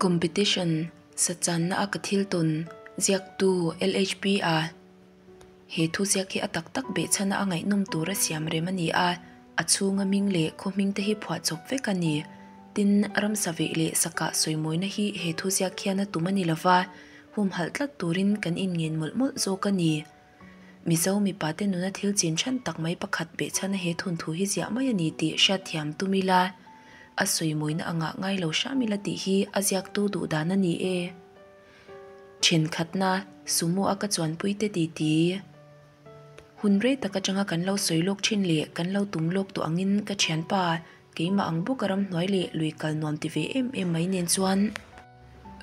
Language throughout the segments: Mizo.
Competition, Sachanna a ka thil tawn, ziaktu LHP a he thu ziak hi a tak tak behchhana a ngaihnawm tura siam rem a ni a, a chhunga hming leh khaw hming te hi phuah chawp vek a ni. Tin, ramsa veh leh sakah sawimawina hi he thu ziak hian a tum a ni lova, humhalh tlat turin kan inngen mawlh mawlh zawk a ni. Mizo mipate nuna thil chin then tak mai pakhat behchhana he thunthu hi ziah mai a ni tih hriatthiam tum ila, a sawimawina a ngah ngai lo hram ila tih hi a ziaktu duh dan a ni e. Thenkhatna, Sumo a ka chuanpuite titi. Hun rei tak atanga kan lo sawi lawk thin leh kan lo tum lawk tawh angin ka thianpa keimah ang bawka ramhnuai leh lui kal nuam ti ve em em mai nen chuan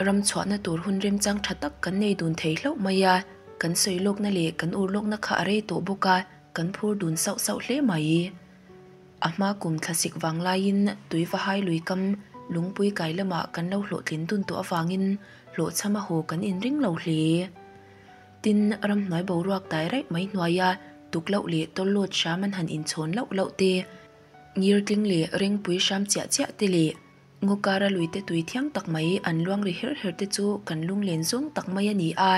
Ram chhuahna tur hun remchang tha tak kan nei dun thei hlauh mai a, kan sawi lawkna leh kan ur lawkna kha a rei tawh bawk a, kan phur dun sauh sauh hle mai. A hma kum thlasik vang laiin tui va hai lui kam lungpui kai lamah kan lo hlawhtlin dun tawh avangin hlawhchham a haw kan inring lo hle. Tin, ramhnuai boruak dai raih mai hnuaia tukloh leh tawllawt hram an han inchhawn lauh lauh te, ngirtling leh rengpui hram chiah chiah te leh, Ngawkara luite tui thiang tak mai an luang ri her her te chu kan lunglen zawng tak mai a ni a.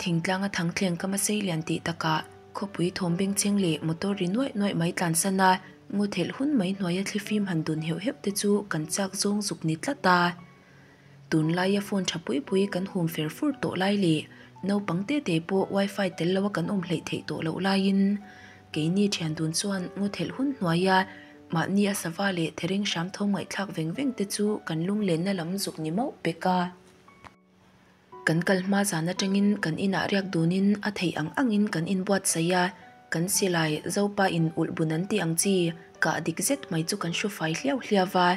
Thingtlanga thangthleng ka hmasei lian tih takah khawpui thawm bengchheng leh motor ri nuaih nuaih mai tlansan a, ngaw thelh hun mai hnuaia thlifim han dun heuh heuh te chu kan chak zawng zuk ni tlat a. Tunlaia phone tha pui pui kan hum fer fur tawh lai leh naupang te te pawh wifi tel loa kan awm hleih theih tawh loh laiin keini thian dun chuan ngaw thelh hun hnuaia Mahni a sava leh thereng hram tho ngaihthlak veng veng te chu kan lunglenna lam zuk ni mauh pek a. Kan kal hma zan atangin kan inah riak dunin a theih ang angin kan inbuatsaih a, kan silai Zopa in ulh bun an tih ang chi kah dik zet mai chu kan hru fai hliau hliau va.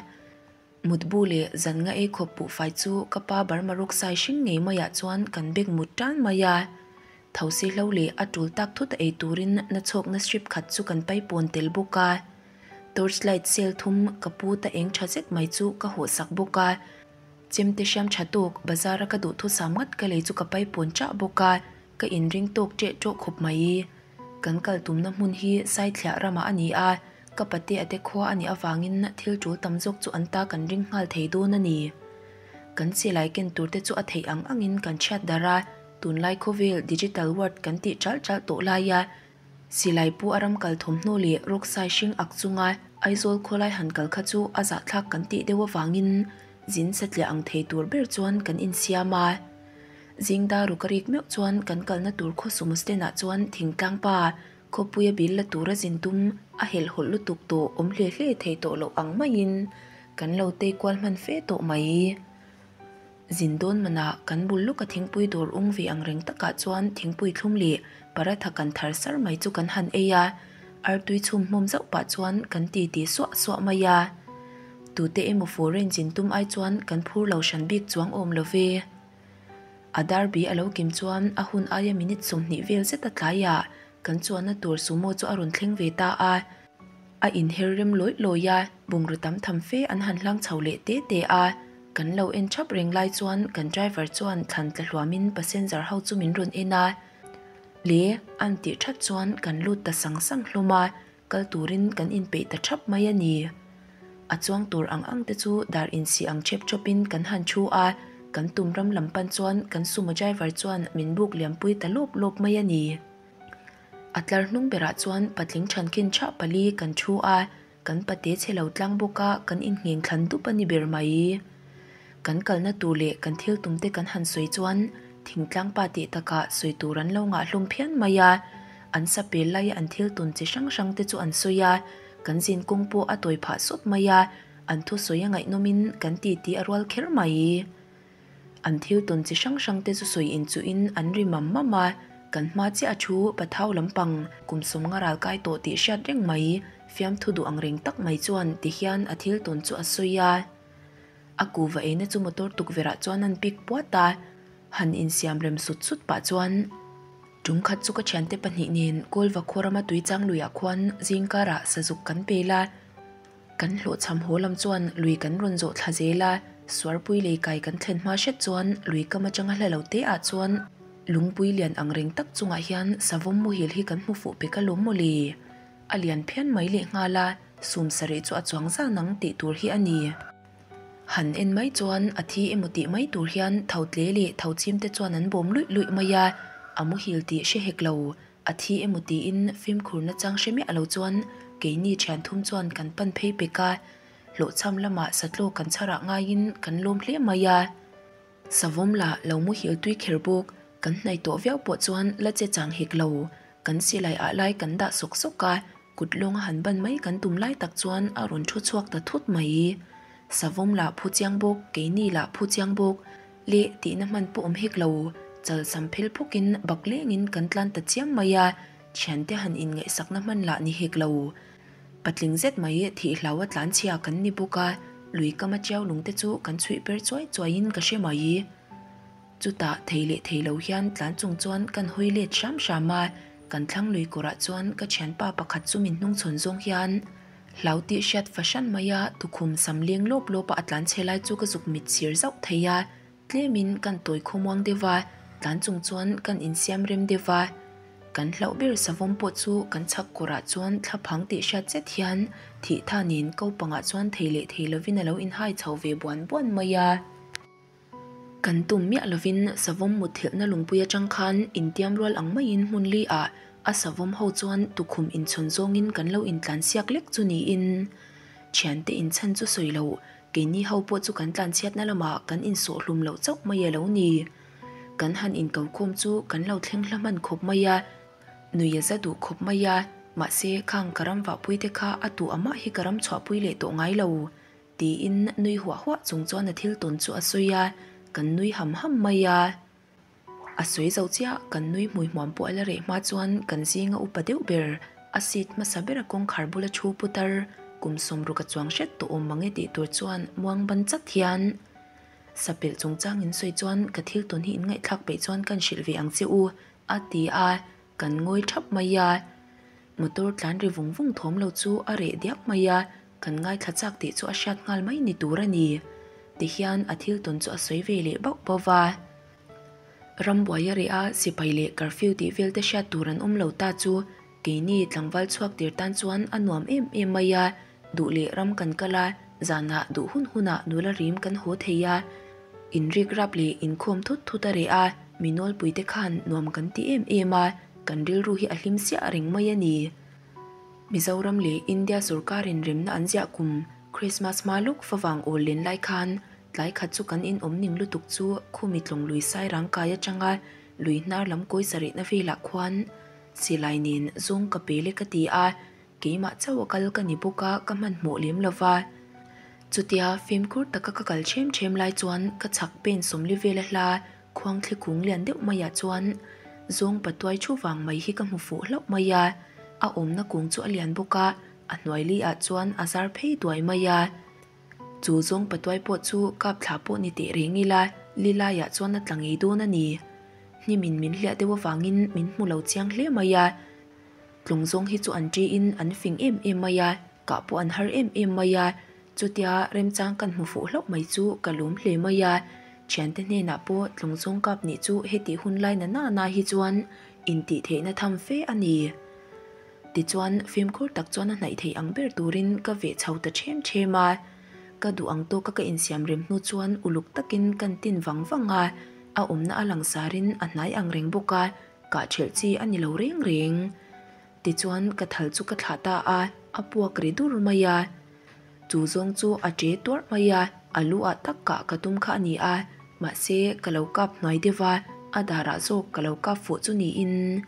Mutbu leh zan nga ei khawp puh fai chu ka pa Burma ruksai hring ngei maiah chuan kan bek mut tan mai a. Thosi hlo leh a tul tak thut a ei turin na chhawkna strip khat chu kan paipawn tel bawk a. Torchlight cell thum ka pu ta eng tha zet mai chu ka hawhsak bawk a. Chemte hriam tha tawk bazar a ka duhthusam ngat ka lei chu ka paipawn chah bawk a, ka inring tawk teh tawh khawp mai. Kan kal tumna hmun hi Saithliah ramah a ni a, ka pate a te khua a nih avangin thil tul tam zawk chu an ta kan ring nghal thei dawn a ni. Kan silai ken tur te chu a theih ang angin kan chhiat darh a, tunlai khawvel digital world kan tih chalh chalh tawh laia silai pu a ram kal thawmhnaw leh rawksai hring ak chunga Aizawl khawlai han kal kha chu a zahthlak kan tih deuh avangin zin satliah ang thei tur ber chuan kan insiam a. Zingda ruk a rik meuh chuan kan kalna tur khaw sumo stand ah chuan thingtlang pa khawpuia bil la tura zin tum a helhhawlh lutuk tawh awm hle hle thei tawh loh ang maiin kan lo tei kual hman fe tawh mai. Zin dawn manah kan bul lawka thingpui dawr ung ve ang reng takah chuan thingpui thlum leh paratha kan thar sar mai chu kan han ei a, artui chhum hmawm zauh pah chuan kan ti ti suah suah mai a. Tute emaw foreign zin tum ai chuan kan phur lo hran bik chuang awm lo ve. A darbi a lo kim chuan a hun aia minute 20 vel zet a tlaiah kan chuanna tur sumo chu a rawn thleng ve ta a. A inher rem lawih lawih a, bungraw tam tham fe an han hlang chho leh te te a. Kan lo en thap reng lai chuan kan driver chuan thlan tla hluamin passenger ho chu min rawn en a. Le, an tih that chuan kan lut ta sang sang hlawm a, kal turin kan inpeih ta thap mai a ni. A chuang tur ang ang te chu dar insi ang chep chawpin kan han thu a, kan tum ram lam pan chuan kan sumo driver chuan min buk liampui ta lawp lawp mai a ni. A tlar hnung berah chuan patling thankhin chhah pali kan thu a, kan pate chhe lo tlang bawk a kan inngheng thlan dup a ni ber mai. Kan kalna tur leh kan thil tum te kan han sawi chuan thingtlang pa tih takah sawi tur an lo ngah hlawm phian mai a, an sa pel laia an thil tun chi hrang hrang te chu an sawi a, kan zin kawng pawh a tawi phah sawt mai a, an thusawi a ngaihnawmin kan titi a rual kher mai. An thil tawn chi hrang hrang te chu sawi inchuhin an ri mam mam a, kan hma chiah a thu pathau lampang kum sawmnga ral kai tawh tih hriat reng mai, fiamthu duh ang reng tak mai chuan ti hian a thil tawn chu a sawi a. A kuva eina chu motor tukverh ah chuan an pik puat a, han insiam rem sut sut pah chuan tum khat chu ka thiante pahnih nen Kawlva khaw rama tuichang luiah khuan zingkarah sazuk kan pel a, Kan hlawhchham haw lam chuan lui kan rawn zawh thla zel a, Suarpui lei kai kan thlen hma hret chuan lui kam atanga hla lo te ah chuan lungpui lian ang reng tak chungah hian savawm muhil hi kan hmu fuh pek alawm maw le. A lian phian mai leh nghal a, sum sarih chu a chuang zan ang tih tur hi a ni. Han en mai chuan a thi emaw tih mai tur hian tho tle leh tho chim te chuan an bawm luih luih mai a, a muhil tih hre hek lo. A thi emaw tiin fimkhur nachang hre miah lo chuan keini thian thum chuan kan pan phei pek a, hlawhchham lamah satlaw kan chharah ngaiin kan lawm hle mai a. Savawm lah lo muhil tui kher bawk, kan hnaih tawh viau pawh chuan la che chang hek lo. Kan silai ah lai kan dah sawk sawk a, kut lawnga han ban mai kan tum lai tak chuan a rawn thu chhuak ta thut mai. Savawm lah phu chiang bawk, keini lah phu chiang bawk, leh tihna hman pawh awm hek lo. Chal sam phel phawkin bak lengin kan tlan ta chiam mai a, thiante han inngaihsakna hman lah ni hek lo. Patling zet mai thih hlau a tlan chhia kan ni bawk a, lui kama chiau lung te chu kan chhuih per chuai chuaiin ka hre mai. Chutah thei leh thei lo hian tlan chung chuan kan hawi let hram hram a, kan thlang lui kawrah chuan ka thianpa pakhat chu min hnungchhawn zawng hian hlau tih hriat fahran mai a tukhum sam leng lawp lawp a a tlan chhe lai chu ka zuk mit sir zauh thei a, tlemin kan tawi khawmuang deuh a, tlan chung chuan kan insiam rem deuh a. Kan hlauh ber savawm pawh chu kan chhak kawrah chuan thlaphang tih hriat zet hian thih tha nen ko pangah chuan thei leh thei lovin a lo inhai chho ve buan buan mai a. Kan tum miah lovin savawm mutthilhna lungpui atang khan intiam rual ang maiin hmun li ah a savawm ho chuan tukhum inchhawn zawngin kan lo intlansiak lek chu niin thiante inchhan chu sawi loh keini ho pawh chu kan tlanchhiatna lamah kan insawh hlum loh chauh mai a lo ni. Kan han inkokhawm chu kan lo thleng hla hman khawp mai a, nui a za duh khawp mai a, mahse khang ka ram vahpui te kha a tuh amah hi ka ram chhuahpui leh tawh ngai lo. Tiin nui huah huah chung chuan a thil tawn chu a sawi a, kan nui ham ham mai a. A sawi zo chiah kan nui hmui hmuam pawh a la reh hma chuan kan zinga upa deuh ber a seat hmasa bera kawngkhar bula thu putar kum sawmruk a chuang hret tawh awm mang e tih tur chuan muang ban chat hian Sapelh chungchang in sawi chuan ka thil tawn hi in ngaihthlak peih chuan kan hrilh ve ang che u a ti a, kan ngawi thap mai a. Motor tlan ri vung vung thawm lo chu a reh diak mai a, kan ngaithla chak tih chu a hriat nghal mai ni tur a ni. Tihian a thil tawn chu a sawi ve leh bauh bauh va. Rambuai a reh a, sipai leh curfew tih vel te hriat tur an awm lo ta chu keini tlangval chhuak tir tan chuan a nuam em em mai a, duh leh ram kan kal a, zanah duh hun hunah nula rim kan haw thei a, inrik rap leh inkhawm thut thut a reh a, mi nawlpui te khan nuam kan ti em em a. Kan rilru hi a hlim siah reng mai a ni. Mizoram leh India sorkarin remna an ziah kum Christmas hma lawk favang awl len lai khan tlai khat chu kan inawm ning lutuk chu khumi tlawng lui sai rang kai atanga lui hnar lam kawi sarihna velah khuan silai nen zawng ka pe le ka ti a, keimah chauh a kal ka ni bawk a ka hmanhmawh lem lova. Chutia fimkhur taka ka kal ṭhem ṭhem lai chuan ka chhak pen sawmli vela hla Khuangthli kung lian deuh maiah chuan zawng patuai thu vang mai hi ka hmu fuh hlauh mai a, a awmna kung chu a lian bawk a, a hnuai li ah chuan a zar phei duai mai a. Chu zawng patuai pawh chu kap thla pawh ni teh reng ila, li laiah chuan a tla ngei dawn a ni. Hnimin min hliah deuh avangin min hmu lo chiang hle mai a. Tlawng zawng hi chu an ṭiin an fing em em mai a, kah pawh an har em em mai a. Chutia remchang kan hmu fuh hlauh mai chu ka lawm hle mai a, thiante hnenah pawh tlawng zawng kap nih chu hetih hun lai na na na hi chuan intih theihna tham fe a ni. Tichuan fimkhur tak chuan a hnaih theih ang ber turin ka veh chho ta ṭhem ṭhem a, ka duh ang tawka ka insiam rem hnu chuan uluk takin kan tin vang vang a, a awmna a langsarin a hnai ang reng bawk a, kah ṭhelh chi a ni lo reng reng. Tichuan ka thal chu ka thlah ta a, a puak ri dur mai a. Chu zawng chu a ṭe tuarh mai a, a lu ah tak kah ka tum kha a ni a, mahse ka lo kap hnuai deuh a, a darah zawk ka lo kap fuh chu niin.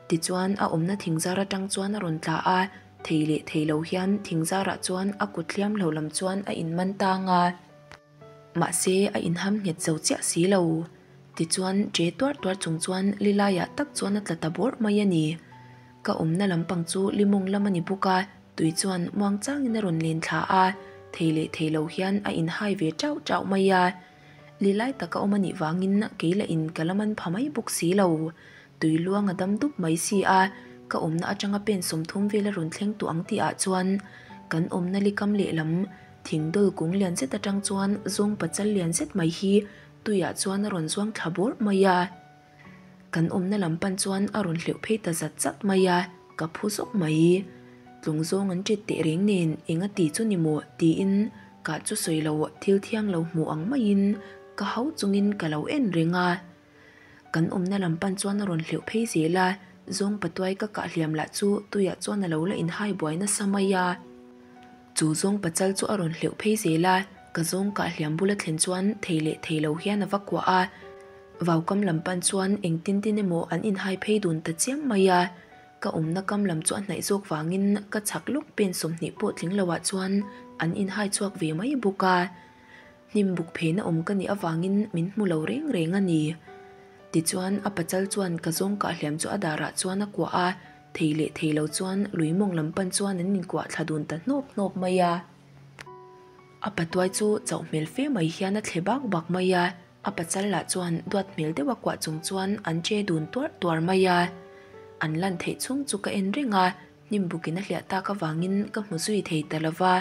Tichuan a awmna thingzar atang chuan a rawn tla a, thei leh thei lo hian thingzarah chuan a kut hliam lo lam chuan a inman tang a. Mahse a inham nghet zo chiah si lo. Tichuan ṭe tuarh tuarh chung chuan li laiah tak chuan a tla ta bawrh mai a ni. Ka awmna lampang chu limawng lam a ni bawk a, tui chuan muang changin a rawn len thla a, thei leh thei lo hian a inhai ve ṭauh ṭauh mai a. Li lai taka awm a nih vangin kei lah in ka la man pha mai bawk si lo. Tui luang a dam dup mai si a, ka awmna atanga pen 30 vel a rawn thleng tawh ang tih ah chuan kan awmna likam lehlam thing dawl kung lian zet atang chuan zawng pachal lian zet mai hi tuiah chuan a rawn zuang thla bawrh mai a. Kan awmna lam pan chuan a rawn hleuh phei ta zat zat mai a, ka phu zawk mai. Tlawng zawng an ṭit teh reng nen eng a ti chu ni maw? tiin Kah chu sawi lo thil thiang lo hmuh ang maiin ka hau chungin ka lo en reng a. Kan awmna lam pan chuan a rawn hleuh phei zel a, zawng patuai ka kah hliam lah chu tuiah chuan a lo la inhai buai nasa mai a. Chu zawng pachal chu a rawn hleuh phei zel a, ka zawng kah hliam bula thlen chuan thei leh thei lo hian a va kuah a. Vaukam lam pan chuan engtin tin emaw an inhai phei dun ta chiam mai a. Ka awmna kam lam chu a hnaih zawk vangin ka chhak lawk pen 20 pawh tling loah chuan an inhai chhuak ve mai bawk a. Hnim buk phena awm ka nih avangin min hmu lo reng reng a ni. Tichuan a pachal chuan ka zawng kah hliam chu a darah chuan a kuah a, thei leh thei lo chuan lui mawng lam pan chuan an inkuah thla dun ta hnawp hnawp mai a. A patuai chu chauh hmel fe mai hian a thle bak bak mai a, a pachal lah chuan duat hmel deuh a kuah chung chuan an che dun tuarh tuar mai a. An lan theih chhung chu ka en reng a, hnim bukin a hliah tak avangin ka hmu zui thei ta lo va.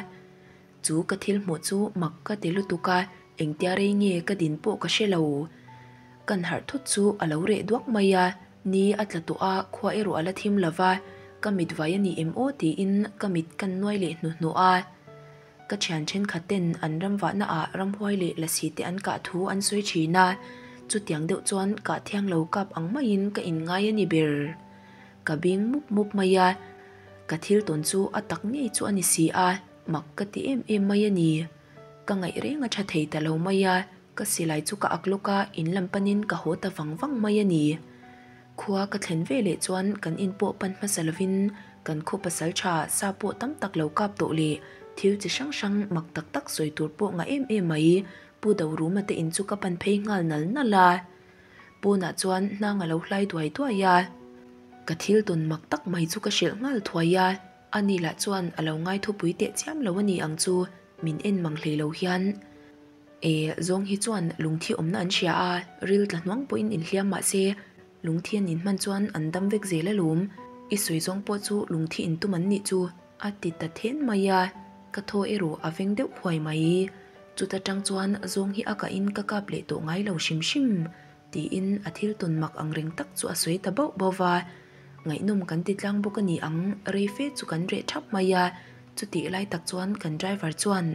Chu ka thil hmuh chu mak ka ti lutuk a, engtia rei nge ka din pawh ka hre lo. Kan harh thut chu a lo reh duak mai a, ni a tla tawh a, khua erawh a la thim lo va, ka mit vai a ni em aw tiin ka mit kan nuai leh hnuhnawh a. Ka thian thenkhat ten an ram vahna ah ramhuai leh lasi te an kah thu an sawi thin a, chutiang deuh chuan kah thiang lo kap ang maiin ka inngai a ni ber. Ka bing mup mup mai a, ka thil tawn chu a tak ngei chu a ni si a, mak ka ti em em mai a ni. Ka ngaih reng a tha thei ta lo mai a, ka silai chu ka ak lawk a, in lam panin ka haw ta vang vang mai a ni. Khua ka thlen ve leh chuan kan in pawh pan hmasa lovin kan khaw pasal tha sa pawh tam tak lo kap tawh leh thil chi hrang hrang mak tak tak sawi tur pawh ngah em em mai Pu Doruma te in chu ka pan phei nghal nal nal a. Pawnah chuan hnang a lo hlai duai duai a. Ka thil tawn mak tak mai chu ka hrilh nghal thuai a, ani lah chuan a lo ngai thupui teh chiam lo a ni ang chu min en mang hlei lo hian. E, zawng hi chuan lungthi awmna an hria a, ril tla hnuang pawhin inhliam mah se lungthi an inhman chuan an dam vek zel alawm, i sawi zawng pawh chu lungthi intum an nih chu. A ti ta then mai a, ka thaw erawh a veng deuh huai mai. Chuta tang chuan zawng hi a kahin ka kap leh tawh ngai lo hrim hrim, tiin a thil tawn mak ang reng tak chu a sawi ta bauh bauh va. Ngaihnawm kan ti tlang bawk a ni ang, rei fe chu kan reh thap mai a, chutih lai tak chuan kan driver chuan,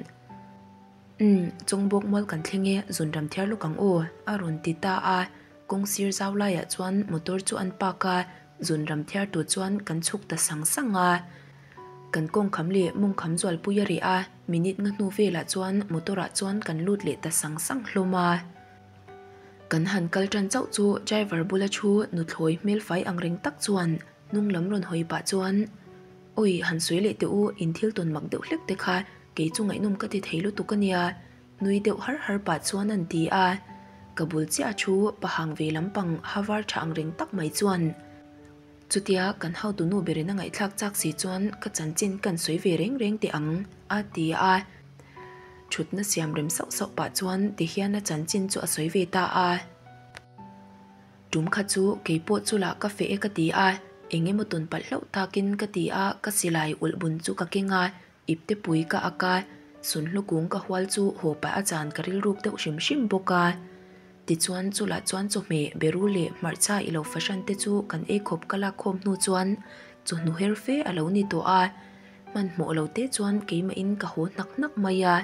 Umm, Chawngbawk mual kan thleng e, zunram thiar lawk ang aw, a rawn ti ta a. Kawng sir zau laiah chuan motor chu an park a, zunram thiar tur chuan kan chhuk ta sang sang a. Kan kawngkham leh mawngkham zualpui a reh a, minute nga hnu velah chuan motor ah chuan kan lut leh ta sang sang hlawm a. Kan han kal tan chauh chu driver bula thu nuthlawi hmelfai ang reng tak chuan hnung lam rawn hawi pah chuan, Awi, han sawi leh teh u, in thil tawn mak deuh hlek te kha kei chu ngaihnawm ka ti thei lutuk a nia. Nui deuh har har pah chuan an ti a, ka bul chiah a thu pahang ve lampang ha var tha ang reng tak mai chuan chutia kan hotu nu berin a ngaihthlak chak si chuan ka chanchin kan sawi ve reng reng teh ang a ti a, thutna siam rem sauh sauh pah chuan tihian a chanchin chu a sawi ve ta a. Tum kha chu kei pawh chulah ka feh e ka ti a, eng emaw tawn palh hlauh takin ka ti a, ka silai ulh bun chu ka keng a, Ipte pui ka ak a, sunhlu kung ka hual chu haw pah a chan ka rilruk deuh hrim hrim bawk a. Tichuan chulah chuan chawhmeh, beru leh hmarcha i lo fahran te chu kan ei khawp ka lak khawm hnu chuan chawhnu her fe a lo ni tawh a. Hmanhmawh lo te chuan keimahin ka haw hnak hnak mai a.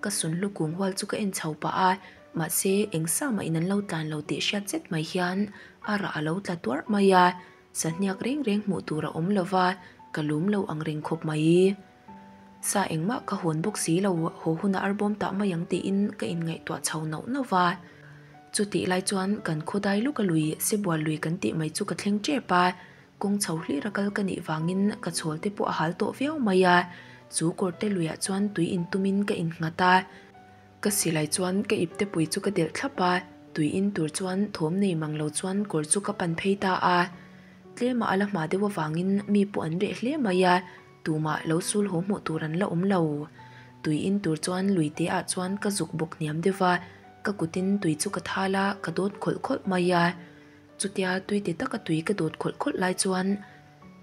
Ka sunhlu kung hual chu ka en chho pah a, mahse eng sa mah in an lo tlan lo tih hriat zet mai hian a rah a lo tla tuarh mai a. Sahniak reng reng hmuh tur a awm lo va, ka lum lo ang reng khawp mai. Sa engmah ka hawn bawk si lo, haw hunah arbawm tah mai ang tiin ka inngaihtuah chho nauh nauh va. Chutih lai chuan kan khawdai lawka lui, Sebual lui kan tih mai chu ka thleng tep a, kawng chho hlir a kal ka nih vangin ka chhawl te pawh a hal tawh viau mai a, chu kawrte luiah chuan tui intumin ka innghat a. Ka silai chuan ka ipte pui chu ka delh thlap a, tui in tur chuan thawm nei mang lo chuan kawr chu ka pan phei ta a. Tlema a la hma deuh avangin mi pawh an reh hle mai a, tumah lo sul haw hmuh tur an la awm lo. Tui in tur chuan lui te ah chuan ka zuk bawk hniam deuh a, ka kutin tui chu ka thal a, ka dawt khawlh khawlh mai a. Chutia tui ti taka tui ka dawt khawlh khawlh lai chuan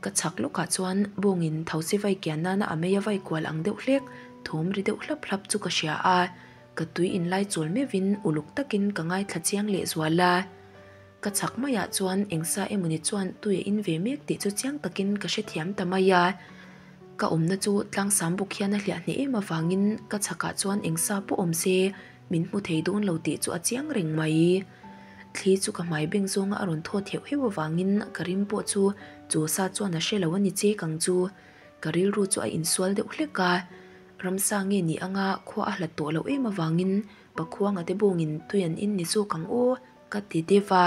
Ka chhak lawkah chuan bawngin thosi vai kian nana a mei a vai kual ang deuh hlek, thawm ri deuh hlap hlap chu ka hria a. Ka tui in lai chawl meuhin uluk takin ka ngaithla chiang leh zual a. Ka chhak maiah chuan engsa emawni chuan tui a in ve mek tih chu chiang takin ka hrethiam ta mai a. Ka awmna chu tlangsam bawk hian a hliah hneh em avangin ka chhakah chuan eng sa pawh awm se min hmu thei dawn lo tih chu a chiang reng mai. Thli chu ka hmai beng zawnga a rawn thawt heuh heuh avangin ka rim pawh chu chu sa chuan a hre lo a ni chek ang chu. Ka rilru chu a insual deuh hlek a, ramsa nge ni anga khua a hlat tawh loh em avangin Pakhuanga te bawngin tui an in ni zawk ang aw ka ti deuh a.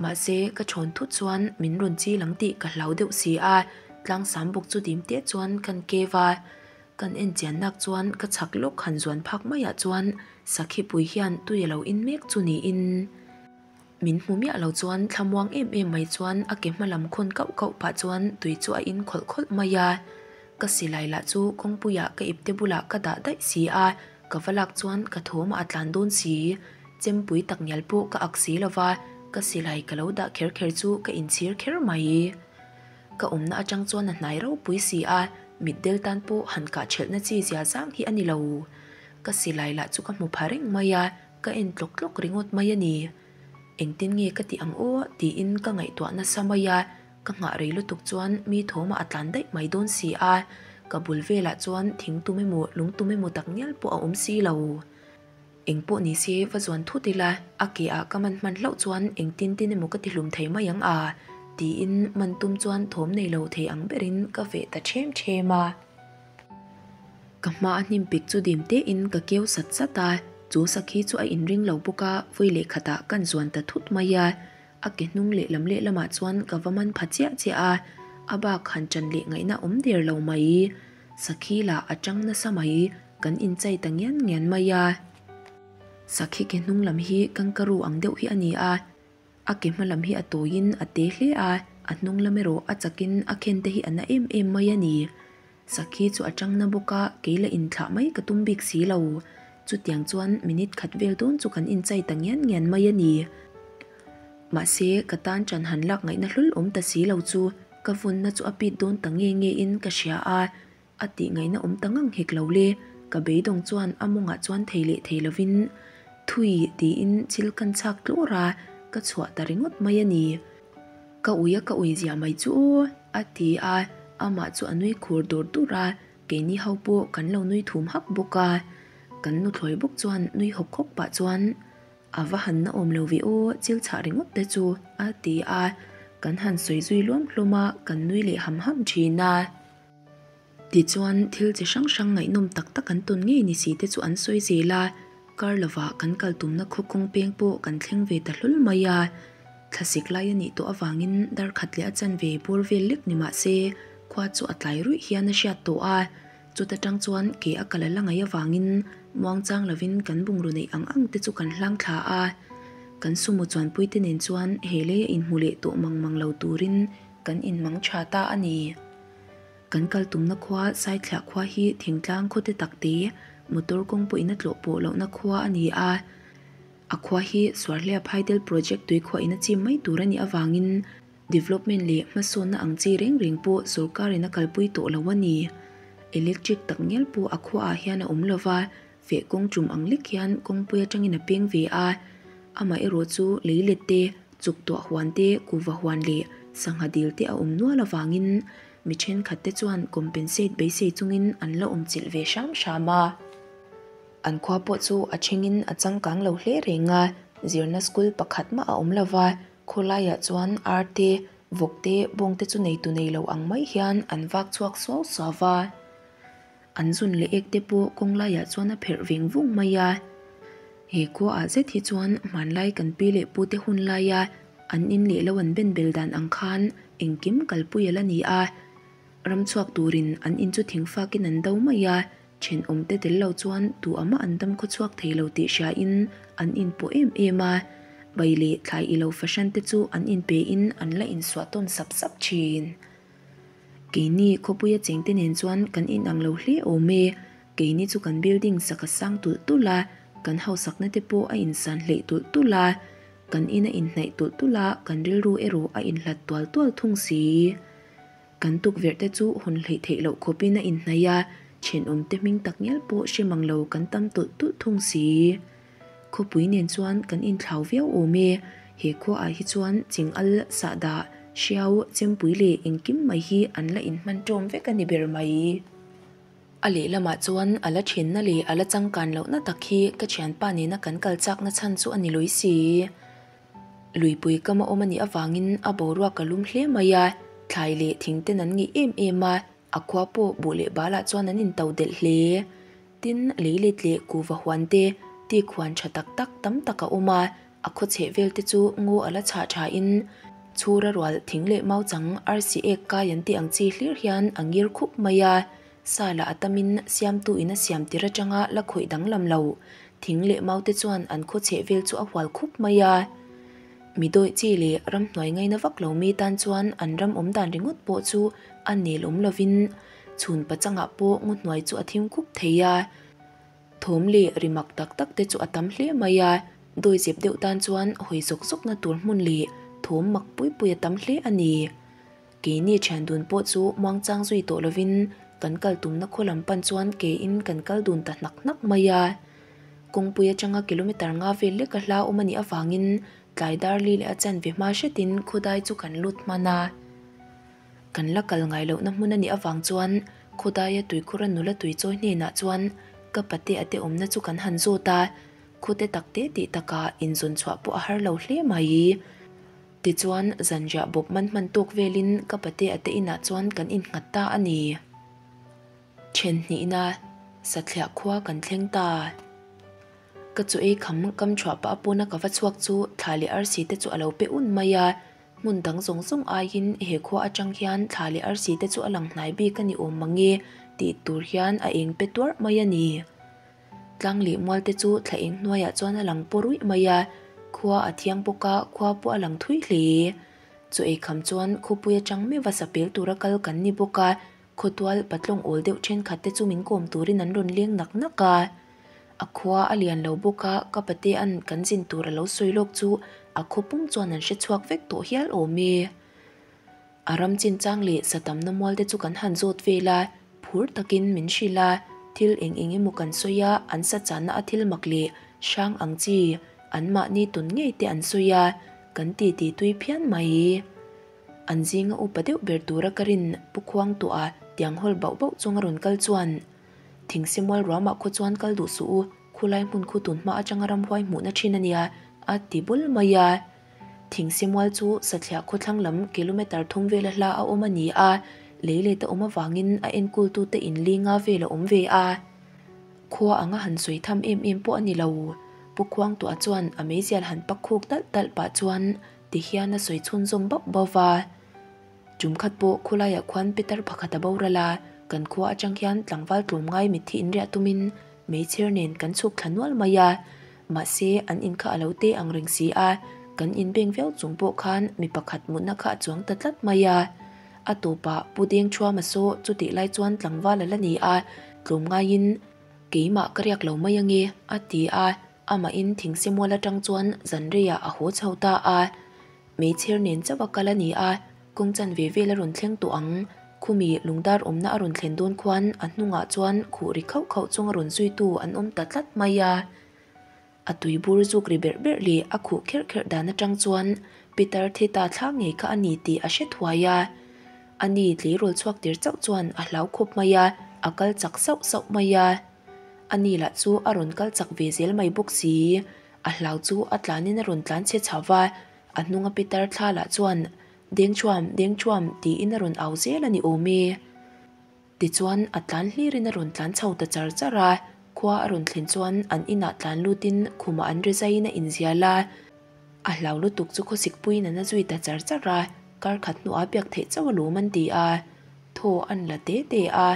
Mahse ka thawn thut chuan min rawn chil ang tih ka hlau deuh si a, tlangsam bawk chu dim teh chuan kan keu a. Kan en chian nak chuan ka chhak lawk han zuan phak maiah chuan Sakhipui hian tui a lo in mek chu niin. Min hmu miah lo chuan thlamuang em em mai chuan a ke hma lam khawn kauh kauh pah chuan tui chu a in khawlh khawlh mai a. Ka silai lah chu kawngpuiah ka ipte bulah ka dah daih si a, ka va lak chuan ka thawmah a tlan dawn si. Chempui tak ngial pawh ka ak si lo va, ka silai ka lo dah kher kher chu ka inchhir kher mai. Ka awmna atang chuan a hnai ropui si a, mitdel tan pawh han kah thelhna chi zia zang hi a ni lo. Ka silai lah chu ka hmu pha reng mai a. Ka en tlawk tlawk ringawt mai a ni. Engtin nge ka tih ang aw tiin ka ngaihtuah nasa mai a, ka nghah rei lutuk chuan mi thawmah a tlan daih mai dawn si a, ka bul velah chuan thing tum emaw lung tum emaw tak ngial pawh a awm si lo. Eng pawh ni se va zuan thut ila, a ke ah ka man hman hlauh chuan engtin tin emaw ka ti hlum thei mai ang a tiin man tum chuan thawm nei lo thei ang berin ka veh ta ṭhem ṭhem a. Ka hma a hnim pik chu dim tein ka keu sat sat a, chu sakhi chu a inring lo bawk a, vawi leh khatah kan zuan ta thut mai a. A ke hnung lehlam lehlamah chuan ka va man pha chiah chiah a, a bak han ṭan leh ngaihna awm der lo mai. Sakhi lah a ṭang nasa mai, kan inchai ta ngian ngian mai a. Sakhi ke hnung lam hi kangaroo ang deuh hi a ni a. A ke hma lam hi a tawiin a te hle a, a hnung lam erawh a chakin a khen te hi a na em em mai a ni. Sakhi chu a tang na bawk a, kei la inthlah mai ka tum bik si lo. Chutiang chuan minute khat vel dawn chu kan inchai ta ngian ngian mai a ni. Mahse, ka tan ṭan han lak ngaihna hlul awm ta si lo chu ka vawnna chu a pit dawn ta nge nge in ka hria a, A tih ngaihna awm ta ngang hek lo le, ka beidawng chuan a mawngah chuan thei leh thei lovin thui tiin chil kan chhak tlawr a, ka chhuah ta ringawt mai a ni. Ka ui a ka ui ziah mai chu aw, a ti a, amah chu a nui khur dur dur a, keini ho pawh kan lo nui thum hak bawk a. Kan nuthlawi bawk chuan nui hawk hawk pah chuan A va han na awm lo ve aw, chil chhah ringawt te chu, a ti a, kan han sawi zui luam hlawm a, kan nui leh ham ham thin a. Tichuan, thil chi hrang hrang ngaihnawm tak tak an tawn ngei ni si te chu an sawi zel a, kar lovah kan kal tumna khaw kawng peng pawh kan thleng ve ta hlawl mai a. Thlasik lai a nih tawh avangin dar khat leh a chanve bawr vel lek ni mah se, khua chu a tlai ruih hian a hriat tawh a. Chuta tang chuan ke a kal a la ngaih avangin muangchang lovin kan bungraw neih ang ang te chu kan hlang thla a. Kan sumo chuanpui te nen chuan he lei a inhmu leh tawh mang mang lo turin kan inmang tha ta a ni. Kan kal tumna khua Saithliah khua hi thingtlang khawte tak te motor kawng pawhin a tlawh pawh lohna khua a ni a. A khua hi Suarhliap Hydel Project tuikhuahin a chim mai tur a nih avangin development leh hmasawnna ang chi reng reng pawh sorkarin a kalpui tawh lo a ni. Electric tak ngial pawh a khuaah hian a awm lo va, feh kawng tum ang lek hian kawngpui atangin a peng ve a. Amaherawh chu lei let te, chuk tuah huan te, kuhva huan leh sangha dil te a awm nual avangin mi thenkhat te chuan compensate beisei chungin an la awm chilh ve hram hram a. An khua pawh chu a thengin a changkang lo hle reng a, zirna school pakhat mah a awm lo va, khawlaiah chuan ar te, vawk te, bawng te chu neitu nei lo ang mai hian an vak chhuak suau suau va. An zun leh ek te pawh kawng laiah chuan a pherh veng vung mai a. He khuaah zet hi chuan hmanlai kan pi leh pu te hun laia an in leh lo an ben bel dan ang khan engkim kalpui a la ni a. Ram chhuak turin an in chu thing fakin an do mai a, thenawm te tel lo chuan tu amah an dam khaw chhuak thei lo tih hriain an inpawh em em a. Bai leh thlai ilo fahran te chu an inpe in an la insuah tawn sap sap thin. Keini khawpuia chengte nen chuan kan inang lo hle awm e. Keini chu kan building sak a sang tulh tulh a, kan hausakna te pawh a insan hleih tulh tulh a, kan in a inhnaih tulh tulh a, kan rilru erawh a inhlat tual tual thung si. Kan tukverh te chu hawn hleih theih loh khawpin a inhnaih a, thenawmte hming tak ngial pawh hre mang lo kan tam tulh tulh thung si. Khawpui nen chuan kan inthlau viau awm e. He khuaah hi chuan ching al, sahdah, Hriau, chempui leh engkim mai hi an la inhman ṭawm vek a ni ber mai. A lehlamah chuan a la ṭhenna leh a la changkan lohna tak hi ka ṭhianpa nena kan kal chakna chhan chu a ni lawi si. Luipui kama awm a nih avangin a boruak a lum hle mai a, thlai leh thing ten an ngeih em em a, a khua pawh buh leh balah chuan an into delh hle. Tin, leilet leh kuhva huan te, tik huan tha tak tak tam tak a awm a, a khaw chheh vel te chu ngaw a la chhah tha in chhura rual thing leh mau chang arsi ek kai an tih ang chi hlir hian a ngir khup mai a, sa lah a tam in siamtu in a siam tir atanga la khawih danglam lo thing leh mau te chuan an khaw chheh vel chu a hual khup mai a. Mi dawih chi leh ramhnuai ngaina vak lo mi tan chuan an ram awm dan ringawt pawh chu a nel awm lovin chhun pachangah pawh ngaw hnuai chu a thim khup thei a. Thawm leh ri mak tak tak te chu a tam hle mai a, dawi zep deuh tan chuan hawi zawk zawk na tur hmun leh thawm mak pui pui a tam hle a ni. Keini thian dun pawh chu muangchang zui tawh lovin kan kal tumna khaw lam pan chuan kein kan kal dun ta hnak hnak mai a. Kawngpui atanga kilometer nga vel lek a hla awm a nih avangin tlai dar li leh a chanve hma hretin khawdai chu kan lut hman a. Kan la kal ngai lohna hmun a nih avang chuan khawdaia tuikhura nula tui chawi hnenah chuan ka pate a te awmna chu kan han zawt a, khute tak te tih takah inzawn chhuah pawh a har lo hle mai. Tichuan zanriah bawp man hman tawk velin ka pate a te inah chuan kan innghat ta a ni. Then hnihna Sathliah khua kan thleng ta. Ka chaw ei kham kam chhuah pah a pawna ka va chhuak chu thla leh arsi te chu a lo pe un mai a, Hmun dang zawng zawng aiin he khua atang hian thla leh arsi te chu a lang hnai bik a ni awm mang e tih tur hian a eng pe tuarh mai a ni. Tlang leh mual te chu thla eng hnuaiah chuan a lang paw ruih mai a, khua a thiang bawk a, khua pawh a lang thui hle. Chaw ei kham chuan khawpui atang meuh a sapel tura kal kan ni bawk a, khawtual patlawng awl deuh thenkhat te chu min kawm turin an rawn leng nak nak a. A khua a lian lo bawk a, ka patea'n kan zin tur a lo sawi lawk chu a khaw pum chuan an hre chhuak vek tawh hial awm e. A ram chinchang leh satamna mual te chu kan han zawt vel a, phur takin min hrilh a, thil eng eng emaw kan sawi a, an sa channa a thil mak leh hrang ang chi anmahni tawn ngei te an sawi a, kan titi tui phian mai. An zinga upa deuh ber tura ka rin Pu Khuangtuah tiang hawl bauh bauh chunga rawn kal chuan, Thingsimual ruamah khaw chuan kal duh suh u, khulai hmun khu tun hma atanga ramhuai hmuhna thin a nia, a ti bul mai a. Thingsimual chu Sathliah khawthlang lam kilometre thum vela hla a awm a ni a, lei let a awm avangin a enkultute in li nga vel a awm ve a. Khua anga han sawi tham em em pawh a ni lo. Pu Khuangtuah chuan a meizial han pak khuk talh talh pah chuan ti hian a sawi chhunzawm bauh bauh va. Tum khat pawh khulaiah khuan Peter pakhat a boral a, kan khua atang hian tlangval tlawmngai mitthi inriah tumin meichher nen kan chhuk thla nual mai a. Mahse, an in kha a lo te ang reng si a, kan inbeng viau chung pawh khan mi pakhat mutna kha a chuang ta tlat mai a. A tawpah Pu Deng Thuama saw chutih lai chuan tlangval a la ni a, tlawmngaiin keimah ka riak lo mai ange a ti a, amahin thingse mual atang chuan zanreiah a haw chho ta a. Meichher nen chauh a kal a ni a, kawng chan ve vel a rawn thleng tawh ang. Khumi lungdar awmna a rawn thlen dawn khuan a hnungah chuan khuh ri khauh khauh chunga rawn zuitu an awm ta tlat mai a. A tuibur zuk ri berh berh leh a khuh kherh kherh dan atang chuan Peter Theta thla ngei kha a ni tih a hre thuai a. A ni tleirawl chhuak tir chauh chuan a hlau khawp mai a, a kal chak sauh sauh mai a. A ni lah chu a rawn kal chak ve zel mai bawk si. A hlau chu a tlanin a rawn tlan chhe chho va, a hnunga Peter thla lah chuan, Dengchuam, Dengchuam, tiin a rawn au zel a ni awm e. Tichuan a tlan hlirin a rawn tlan chho ta char char a, khua a rawn thlen chuan an inah tlan lutin khumah an rizaiin a inzial a. A hlau lutuk chu khawsikpuiin an a zui ta char char a, kar khat hnuah biak theih chauh alawm an ti a, thaw an la te te a.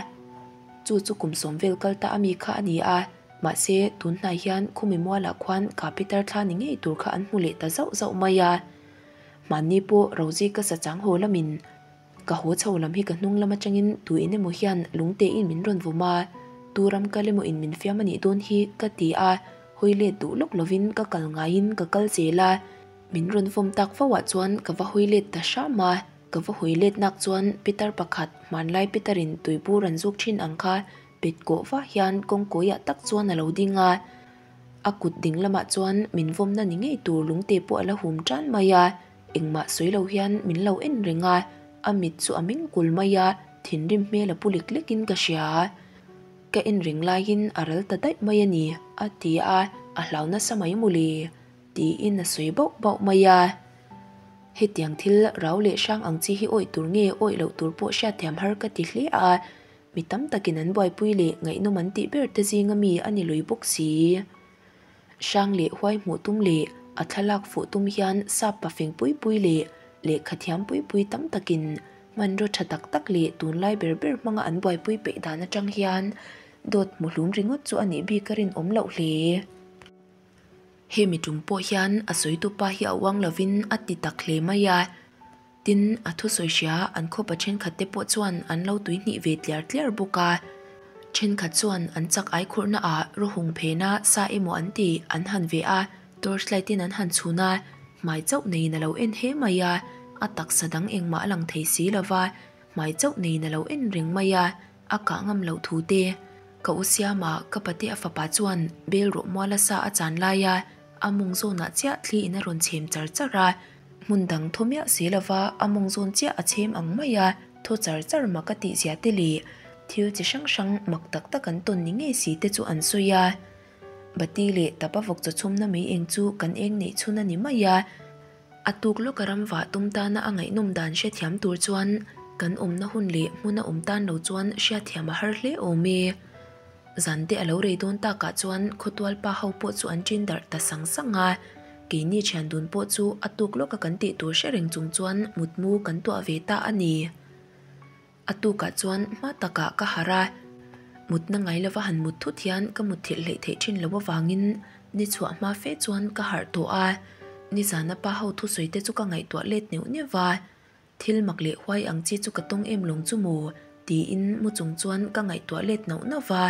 Chu chu kum sawm vel kal ta ami kha a ni a. Mahse, tun hnai hian khumi mualah khuan ka Peter thla ni ngei tur kha an hmu leh ta zauh zauh mai a. Hmanni pawh Rosie ka sa chang haw lamin ka haw chho lam hi ka hnung lam atangin tu in emaw hian lungtein min rawn vawm a, tu ram kal emaw in min fiam a nih dawn hi ka ti a, hawi let duh lawk lovin ka kal ngaiin ka kal zel a. Min rawn vawm tak fo ah chuan ka va hawi let ta hram a, ka va hawi let nak chuan Peter pakhat hmanlai Peter in tuibur an zuk thin ang kha Pet kawh vah hian kawngkawiah tak chuan a lo ding a, a kut ding lamah chuan min vawmna ni ngei tur lungte pawh a la hum tan mai a. Engmah sawi lo hian min lo en reng a, a mit chu a meng kul mai a, thinrim hmel a pu lek lekin ka hria. Ka en reng laiin a ral ta daih mai a ni, a ti a, a hlau nasa mai mawle, tiin a sawi bauh bauh mai a. Hetiang thil rau leh hrang ang chi hi awih tur nge awih loh tur pawh hriatthiam har ka ti hle a, mi tam takin an buaipui leh ngaihnawm an tih ber te zinga mi a ni lui bawk si. Hrang leh huai hmuh tum leh a thlalak fuh tum hian sap pafeng pui pui leh lehkha thiam pui pui tam takin hmanraw tha tak tak leh tunlai ber ber hmanga an buaipui peih dan atang hian dawt hmuhlum ringawt chu a nih bik a rinawm loh hle. Hemi tum pawh hian a sawitupa hi a uang lovin a ti tak hle mai a. Tin, a thusawi hria an khawpa thenkhat te pawh chuan an lo tuihnih ve tliar tliar bawk a. Thenkhat chuan an chak ai khurhna ah rawhung phena sa emaw an tih an han ve a, torchlight in an han chhun a, hmai chauh neiin a lo en he mai a, a taksa dang engmah a lang thei si lova, hmai chauh neiin a lo en reng mai a, a kah ngam loh thu te. Ka u Siama, ka pate a fapa chuan bel rawh muala sa a chan lai a, a mawng zawnah chiah thli in a rawn chhem char char a, Hmun dang thaw miah si lova a mawng zawn chiah a chhem ang mai a, thaw char char mak a tih zia te leh thil chi hrang hrang mak tak tak an tawn ni ngei si te chu an sawi a. Bati leh tapa vawk chaw chhumna mei eng chu kan eng neih chhun a ni mai a. A tuk lawka ram vah tum tana a ngaihnawm dan hrethiam tur chuan kan awmna hun leh hmuna awm tan lo chuan hriatthiam a har hle awm e. Zan te a lo rei dawn takah chuan khawtual pa ho pawh chu an ṭin darh ta sang sang a, keini ṭhian dun pawh chu a tuk lawka kan tih tur hre reng chung chuan mutmu kan tuah ve ta a ni. A tukah chuan hma takah ka harh a, mutna ngai lova han mut thut hian ka mutthilh hleih theih ṭhin loh avangin ni chhuah hma fe chuan ka harh tawh a, nizana pa ho thusawi te chu ka ngaihtuah let neuh neuh va. Thil mak leh huai ang chi chu ka tawng em lawng chu maw? tiin mu chung chuan ka ngaihtuah let nauh nauh va.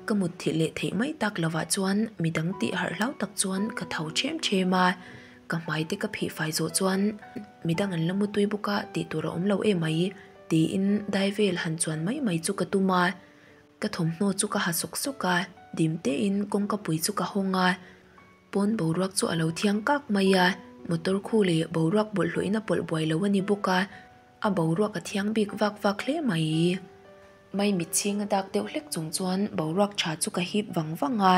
Ka mut thilh leh theih mai tak lovah chuan midang tih harh hlau tak chuan ka tho ṭhem ṭhem a. Ka hmai te ka phih fai zawh chuan midang an la mu tui bawk a tih tur a awm lo em mai tiin dai vel han chuan mai mai chu ka tum a. Ka thawmhnaw chu ka ha sawk sawk a, dim tein kawngka pui chu ka hawng a. Pawn boruak chu a lo thiang kak mai a, motor khu leh boruak bawlhhlawhin a pawlh buai lo a ni bawk a, a boruak a thiang bik vak vak hle mai. Maimit chhing a dak deuh hlek chung chuan boruak tha chu ka hip vang vang a.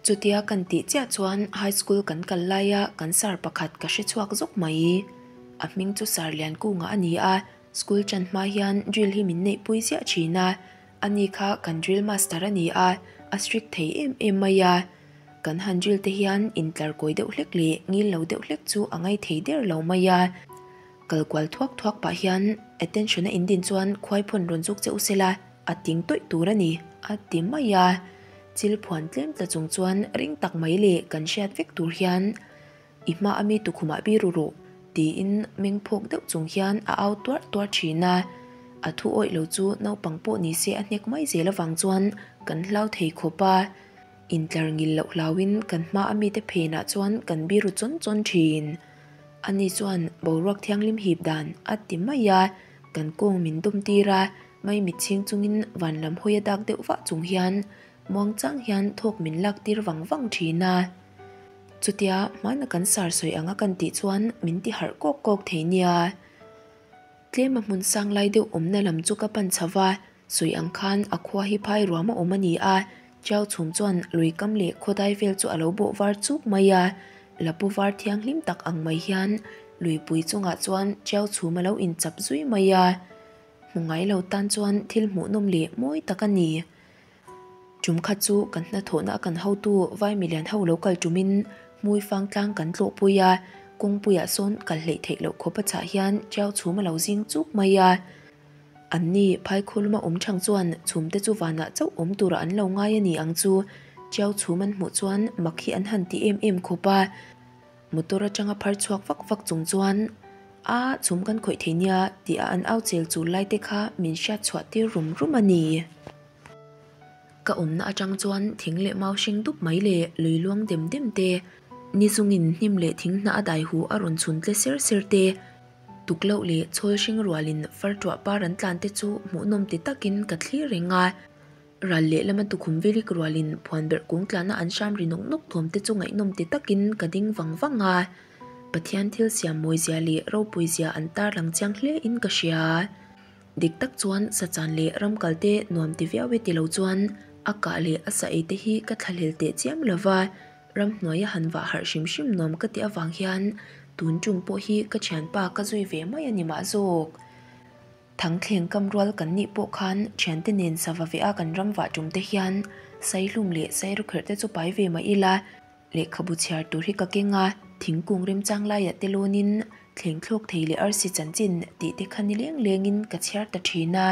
Chutia kan tih chiah chuan high school kan kal laia kan sar pakhat ka hre chhuak zawk mai. A hming chu Sar Liankunga a ni a, school ṭan hma hian drill hi min neihpui ziah ṭhin a, ani kha kan drill master a ni a, a strict thei em em mai a. Kan han drill te hian intlar kawi deuh hlek leh ngil lo deuh hlek chu a ngai thei der lo mai a. Kal kual thuak thuak pah hian attention a indin chuan khuai phawn rawn zuk che u sela a ting tawih tur a ni a ti mai a. Chil phuan tlem tla chung chuan ring tak mai leh kan hriat vek tur hian I hma a mi tukhumah biru rawh tiin meng phawk deuh chung hian a au tuarh tuarh thin a. A thu awih lo chu naupang pawh ni se a hnek mai zel avang chuan kan hlau thei khawp a. Intlar ngil loh hlauin kan hma a mite phenah chuan kan biru chawn chawn thin. Ani chuan boruak thianghlim hip dan a ti mai a, kan kawng min dawm tir a, maimit chhing chungin van lam hawi a dak deuh vah chung hian muangchang hian thawk min lak tir vang vang thin a. Chutia hmana kan sar sawi anga kan tih chuan min ti harh kawk kawk thei nia. Tlema hmun sang lai deuh awmna lam chu ka pan chho va, Sawi ang khan a khua hi phai ruam a awm a ni a, Chiao chhum chuan lui kam leh khawdai vel chu a lo bawh var chuk mai a, Lapu var thianghlim tak ang mai hian luipui chungah chuan Chiao chhum a lo inchap zui mai a, hmu ngai lo tan chuan thil hmuhnawm leh mawi tak a ni. Tum khat chu kan hnathawhna a kan hotu vai milian ho lo kal tumin hmui fang tlang kan tlawhpui a, kawngpuiah sawn kal hleih theih loh khawp a chhah hian Chiao chhum a lo zing chuk mai a. Anni phaikhulma awm chhang chuan chhumte chu vanah chauh awm tura an lo ngai a ni ang chu. Chiau chhum an hmuh chuan mak hi an han ti em em khawp a. Motor atanga phar chhuak vak vak chung chuan, A, chhum kan khawih thei nia, tih a an au chel chul lai te kha min hriat chhuah tir rum rum a ni. Ka awmna atang chuan thing leh mau hring dup mai leh lui luang dem dem te, ni zungin hnim leh thing hnah a dai hu a rawn chhun tle ser ser te, Tukloh leh chhawl hring rualin far tuah par an tlan te chu hmuhnawm ti takin ka thlir reng a. Ral lehlama tukhum vilik rualin phuan berh kung tlana an hram ri nawk nawk thawm te chu ngaihnawm ti takin ka ding vang vang a. Pathian thil siam mawizia leh ropuizia an tarlang chiang hle in ka hria. Dik tak chuan sachan leh ram kal te nuam ti viau e ti lo chuan a kah leh a sa ei te hi ka thlahlel teh chiam lo va, ramhnuaia han vah harh hrim hrim nuam ka tih avang hian tun tum pawh hi ka thianpa ka zui ve mai a ni mah zawk. Thangthleng kam rual kan nih pawh khan thiante nen sava veh a kan ram vah tum te hian saihlum leh sairukherh te chu pai ve mah ila, Lehkhabu chhiar tur hi ka keng a, thingkung remchang laiah te lawnin thleng thlawk thei leh arsi chanchin tih te kha ni leng lengin ka chhiar ta thin a,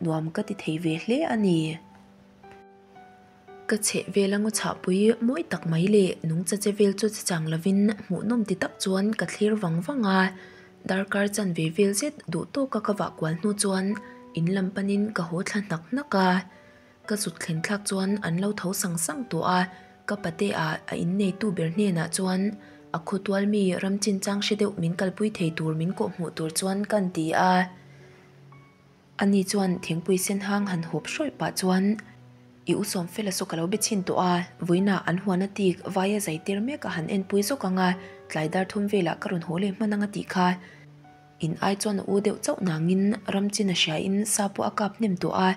nuam ka ti thei ve hle a ni. Ka chheh vel a ngaw chhahpui mawi tak mai leh nungcha che vel chu che chang lovin hmuhnawm ti tak chuan ka thlir vang vang a, darkar chanve vel zet duh tawka ka vah kual hnu chuan in lam panin ka haw thla hnak hnak a. Ka zut thlen thlak chuan an lo tho sang sang tawh a, ka pate ah a inneitu ber hnenah chuan a khawtual mi ram chinchang hre deuh min kalpui thei tur min kawh hmuh tur chuan kan ti a. Ani chuan thingpui sen hang han hawp hrawih pah chuan I u Sawmfela saw ka lo be chhin tawh a, vawiinah an huan a tik vaia zai tir mek a han enpui zawk ang a, tlai dar thum velah ka rawn haw leh hman ang a tih kha. In ai chuan a u deuh chauh nangin ram chin a hriain sa pawh a kap hnem tawh a,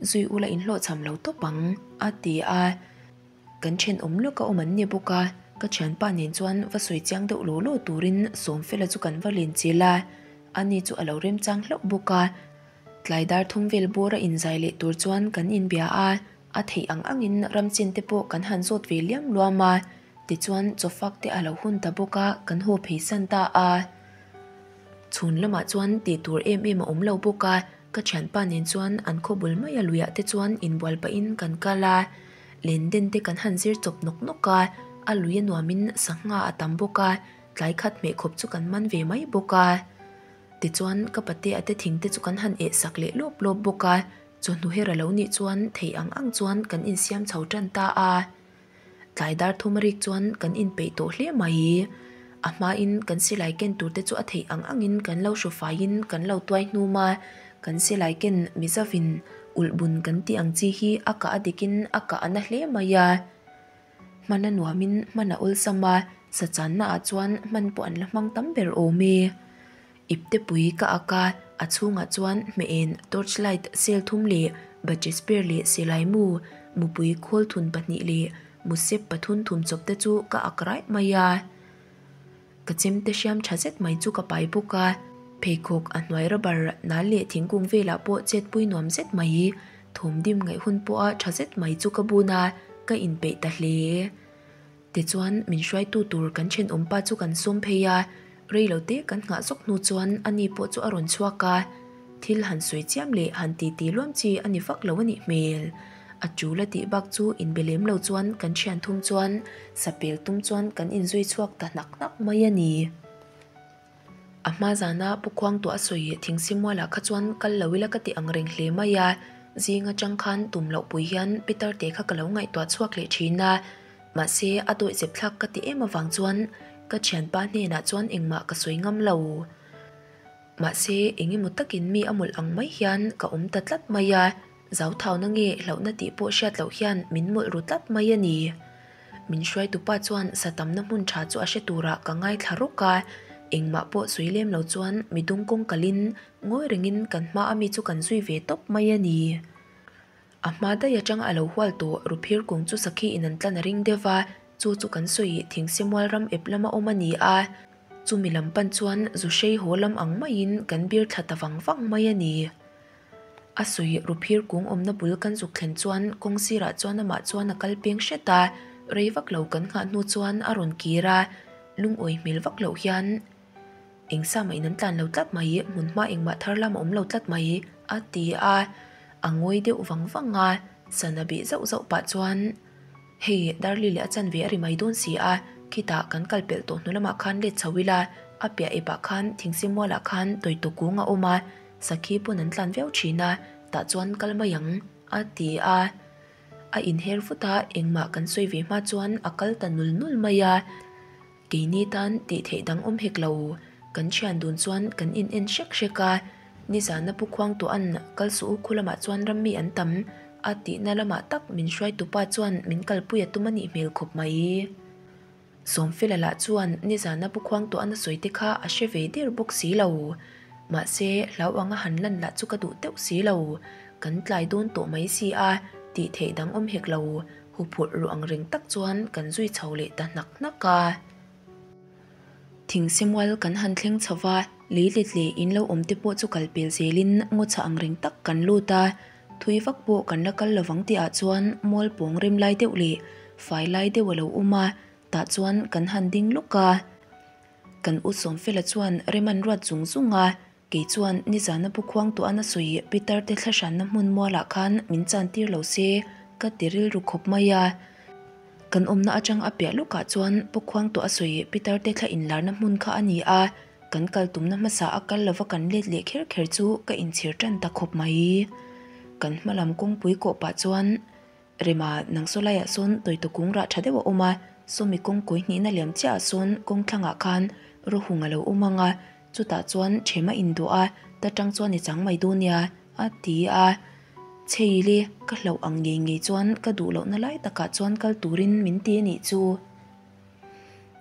Zui ula in hlawhchham lo tawp ang, a ti a. Kan thenawm lawk a awm an ni bawk a, ka thianpa nen chuan va sawi chiang deuh law law turin Sawmfela chu kan va len chil a. Ani chu a lo remchang hlauh bawk a. Tlai dar thum vel bawr a inzai leh tur chuan kan inbia a, a theih ang angin ramchin te pawh kan han zawt ve liam luam a. Tichuan chawfak te a lo hun ta bawk a, kan haw pheisan ta a. Chhun lamah chuan tih tur em em a awm lo bawk a, ka thianpa nen chuan an khaw bul mai a luiah te chuan inbual pahin kan kal a, len den te kan han zir chawp nawk nawk a, a lui a nuamin sangha a tam bawk a, tlai khat hmeh khawp chu kan man ve mai bawk a. Tichuan ka pate a te thing te chu kan han eh sak leh lawp lawp bawk a, chawhnu her a lo nih chuan thei ang ang chuan kan insiam chho tan ta a. Tlai dar thum a rik chuan kan inpeih tawh hle mai. A hmain kan silai ken tur te chu a theih ang angin kan lo hru faiin kan lo tuai hnum a, kan silai ken mizavin ulhbun kan tih ang chi hi a kah a dikin a kah a na hle mai a. Hman a nuamin hman a awlsam a, sa channa ah chuan hman pawh an la hmang tam ber awm e. Iptepui ka ak a, a chhungah chuan hmeh-en, torch light, cell thum leh battery spare leh silai mu, mupui khawl thun pahnih leh musep pathun thum chawp te chu ka ak raih mai a. Ka chemte hriam tha zet mai chu ka pai bawk a, pheikhawk a hnuai rubber nal leh thingkung velah pawh chetpui nuam zet mai, thawmdim ngaih hun pawha tha zet mai chu ka bun a, ka inpeih ta hle. Tichuan, min hruaitu tur kan thenawmpa chu kan sawm phei a, rei lo te kan nghah zawk hnu chuan ani pawh chu a rawn chhuak a, thil han sawi chiam leh han titi luam chi a ni vak lo a nih hmel. A tul a tih bak chu inbe lem lo chuan kan thian thum chuan sapel tum chuan kan inzui chhuak ta hnak hnak mai a ni. A hma zana Pu Khuangtuah a sawi Thingsimualah kha chuan kal lo ila ka ti ang reng hle mai a, zing atang khan tum loh pui hian Peter te kha ka lo ngaihtuah chhuak leh thin a, mahse a dawihzep thlak ka ti em avang chuan ka thianpa hnenah chuan engmah ka sawi ngam lo. Mahse engemaw takin mi a mawlh ang mai hian ka awm ta tlat mai a, Zauthauna nge hlauhna tih pawh hriat loh hian min mawlh ru tlat mai a ni. Min hruaitupa chuan sa tamna hmun tha chu a hre turah ka ngaithla rawk a, engmah pawh sawi lem lo chuan midung kawng kalin ngawi rengin kan hma ami chu kan zui ve tawp mai a ni. A hma daih atanga a lo hual tawh Ruphir kung chu sakhi in an tlan a ring deuh va, chu chu kan sawi Thingsimual ram ep lama awm a ni a, chumi lam pan chuan Zuhrei haw lam ang maiin kan bir thla ta vang vang mai a ni. A sawi Ruphir kung awmna bul kan zuk thlen chuan kawng sirah chuan amah chuan a kal peng hret a, rei vak lo kan nghah hnu chuan a rawn kir a, lungawi hmel vak loh hian eng sa mah in an tlan lo tlat mai, hmun hma engmah thar lam a awm lo tlat mai a ti a, a ngawi deuh vang vang a, sana bih zauh zauh pah chuan hei Darli leh a chanve a ri mai dawn si a, khitah kan kal pelh tawh hnu lamah khan let chho ila, a piah epah khan thingsimualah khan tawitawk kung a awm a, Sakhi pawn an tlan viau thin a, tah chuan kal mai ang, a ti a. A inher vut a, engmah kan sawi ve hma chuan a kal ta nul nul mai a. Keini tan tih theih dang awm hek lo, kan thian dun chuan kan in en hrek hrek a. Nizana Pu Khuangtua'n kal suh u khu lamah chuan ram mi an tam, a tihna lamah tak min hruaitupa chuan min kalpui a tum a nih hmel khawp mai. Sawmfela lah chuan nizana Pu Khuangtuahna sawi te kha a hre ve der bawk si lo. Mahse, hlau anga han lan lah chu ka duh deuh si lo. Kan tlai dawn tawh mai si a, tih theih dang awm hek lo. Huphurh ru ang reng tak chuan kan zui chho leh ta hnak hnak a. Thingsemual kan han thleng chho va, lei let leh in lo awm te pawh chu kal pel zelin ngaw chhah ang reng tak kan lut a. Thui vak pawh kan la kal lovang tih ah chuan mual pawng rem lai deuh leh fai lai deuh a lo awm a, tah chuan kan han ding lawk a. Kan u Sawmfela chuan rem an ruat zung zung a, kei chuan nizana Pu Khuangtuahna sawi Peter te thlahranna hmun mualah khan min chan tir lo se ka ti rilru khawp mai a. Kan awmna atang a piah lawkah chuan Pu Khuangtuah sawi Peter te thla inlarna hmun kha a ni a, kan kal tumna hmasa a kal lova kan let leh kher kher chu ka inchhir tan ta khawp mai. Kan hma lam kawngpui kawh pah chuan Rema nang saw laiah sawn tawita kung rah tha deuh a awm a, sawmi kawng kawi hnihna liam chiahah sawn kawng thlangah khan rawhung a lo awm ang a, chutah chuan ṭhem a induh a, ta tang chuan i chang mai dawn nia, a ti a. Chheile, ka hlauh ang ngei ngei chuan ka duh lohna lai takah chuan kal turin min ti a nih chu.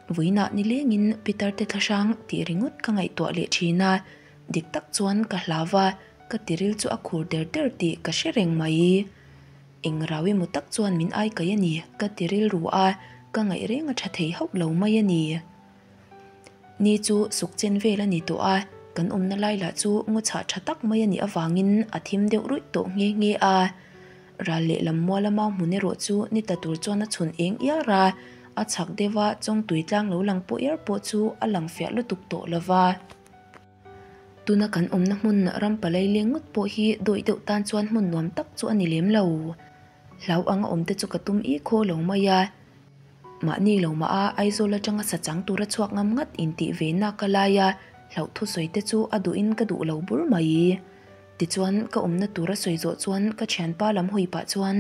Vawiinah nilengin Peter te thlahrang tih ringawt ka ngaihtuah leh thin a, dik tak chuan ka hlau va, ka tiril chu a khur der der tih ka hre reng mai. Eng rau emaw tak chuan min ai kai a ni, ka ti rilru a, ka ngaih reng a tha thei hauh lo mai a ni. Ni chu suk chen vel a ni tawh a, kan awmna lai lah chu ngaw chhah tha tak mai a nih avangin a thim deuh ruih tawh nghe nghe a. Ral lehlam muala mau hmun erawh chu ni ta tur chuan a chhun eng iar a, a chhak deuha chawngtui tlang lo lang pawh iar pawh chu a lang fiah lutuk tawh lo va. Tuna kan awmna hmun ram palai leng ngawt pawh hi dawih deuh tan chuan hmun nuam tak chu a ni lem lo. Hlau anga awm te chu ka tum i khaw lo mai a. Mahni lo mah a Aizawl atanga sa chang tura chhuak ngam ngat intih ve nak a lai a, hlauh thusawi te chu a duhin ka duh lo bur mai. Tichuan ka awmna tura sawi zawh chuan ka thianpa lam hawi pah chuan,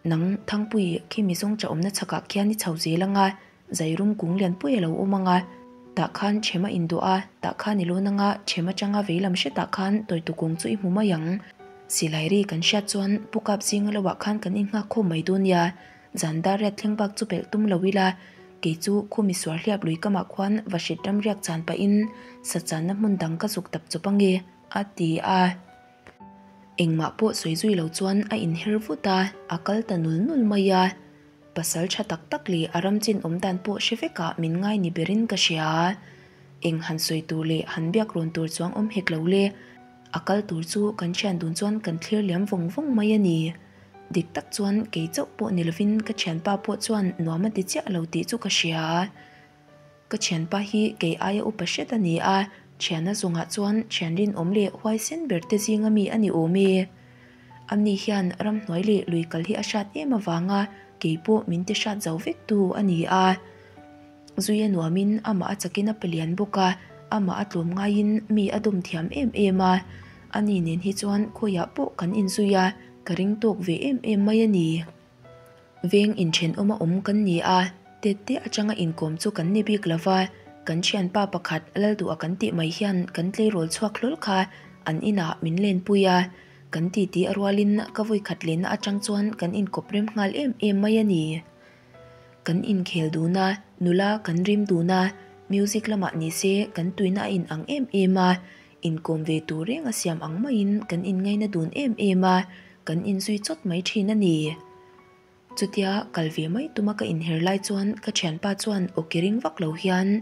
Nang Thangpui khi mizawng cha awmna chhakah khian i chho zel anga, Zairum kung lianpui a lo awm ang a, tah khan ṭhem a induh a, tah khan i lawn ang a, ṭhem aṭanga vei lam hretah khan tawitu kung chu i hmu mai ang. Silai ri kan hriat chuan Pu Kap zinga lohah khan kan innghak khawm mai dawn nia, zan dar riat thleng bak chu pelh tum lo ila, kei chu khumi suar hliap lui kamah khuan vahrit ram riak chan pahin sa channa hmun dang ka zuk tap chawp ange, a ti a. Engmah pawh sawi zui lo chuan a inher vut a, a kal ta nul nul mai a. Pasal tha tak tak leh a ram chin awm dan pawh hre vekah min ngai ni berin ka hria. Eng han sawi tur leh han biak rawn tur chuang awm hek lo le. A kal tur chu kan thian dun chuan kan thlir liam vawng vawng mai a ni. Dik tak chuan kei chauh pawh ni lovin ka thianpa pawh chuan nuam a ti chiah lo tih chu ka hria. Ka thianpa hi kei aia upa hret a ni a, thiana zawngah chuan thian rinawm leh huaisen ber te zinga mi a ni awm e. Amni hian ramhnuai leh lui kal hi a hrat em avanga kei pawh min ti hrat zo vek tu a ni a. Zuia nuamin amah a chakin a palian bawk a, amah a tlawm ngaiin mi a dawm thiam em em a. Ani nen hi chuan khawiah pawh kan inzui a, ka ring tawk ve em em mai a ni. Veng inthenawma awm kan ni a, tette atanga inkawm chu kan ni bik lo va, kan thianpa pakhat Lalduha kan tih mai hian kan tleirawl chhuak hlawl kha an inah min lenpui a, kan titi a rualin ka vawikhat lenna atang chuan kan inkawp rem nghal em em mai a ni. Kan inkhel dun a, nula kan rim dun a, music lamah ni se kan tuina a inang em em a, inkawm ve tur reng a siam ang maiin kan inngaina dun em em a, Kan inzui chawt mai thin a ni. Chutia kal ve mai tuma ka inher lai chuan ka thianpa chuan aw ki ring vak lo hian,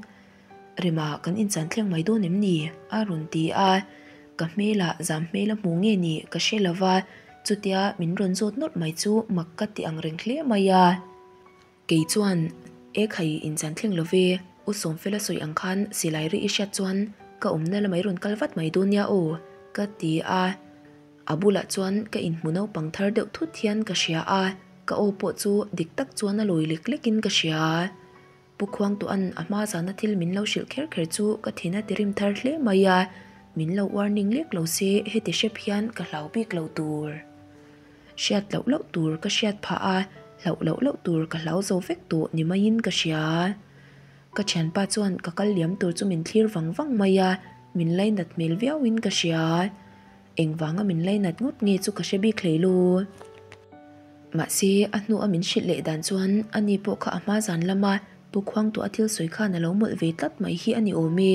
Rema kan inchan thleng mai dawn em ni? a rawn ti a. Ka hmelah zam hmel a hmu nge ni ka hre lo va, chutia min rawn zawt nawlh mai chu mak ka ti ang reng hle mai a. Kei chuan, E khai, inchan thleng lo ve, U Sawmfela sawi ang khan silai ri i hriat chuan ka awmna lamai rawn kal vat mai dawn nia aw, ka ti a. A bulah chuan ka inhmu naupang thar deuh thut hian ka hria a, ka aw pawh chu dik tak chuan a lawi lek lekin ka hria. Pu Khuangtua'n a hma zana thil min lo hrilh kher kher chu ka thin a ti rim thar hle mai a, min lo warning lek lo se heti hrep hian ka hlau bik lo tur. Hriat loh loh tur ka hriat phah a, hlauh loh loh tur ka hlau zo vek tawh ni maiin ka hria. Ka thianpa chuan ka kal liam tur chu min thlir vang vang mai a, min lainat hmel viauin ka hria. Engvanga min lainat ngawt nge chu ka hre bik hlei lo. Mahse, a hnua min hrilh leh dan chuan ani pawh kha a hma zan lama. Pu Khuangtuah thil sawi khan a lo mawlh ve tlat mai hi a ni awm e.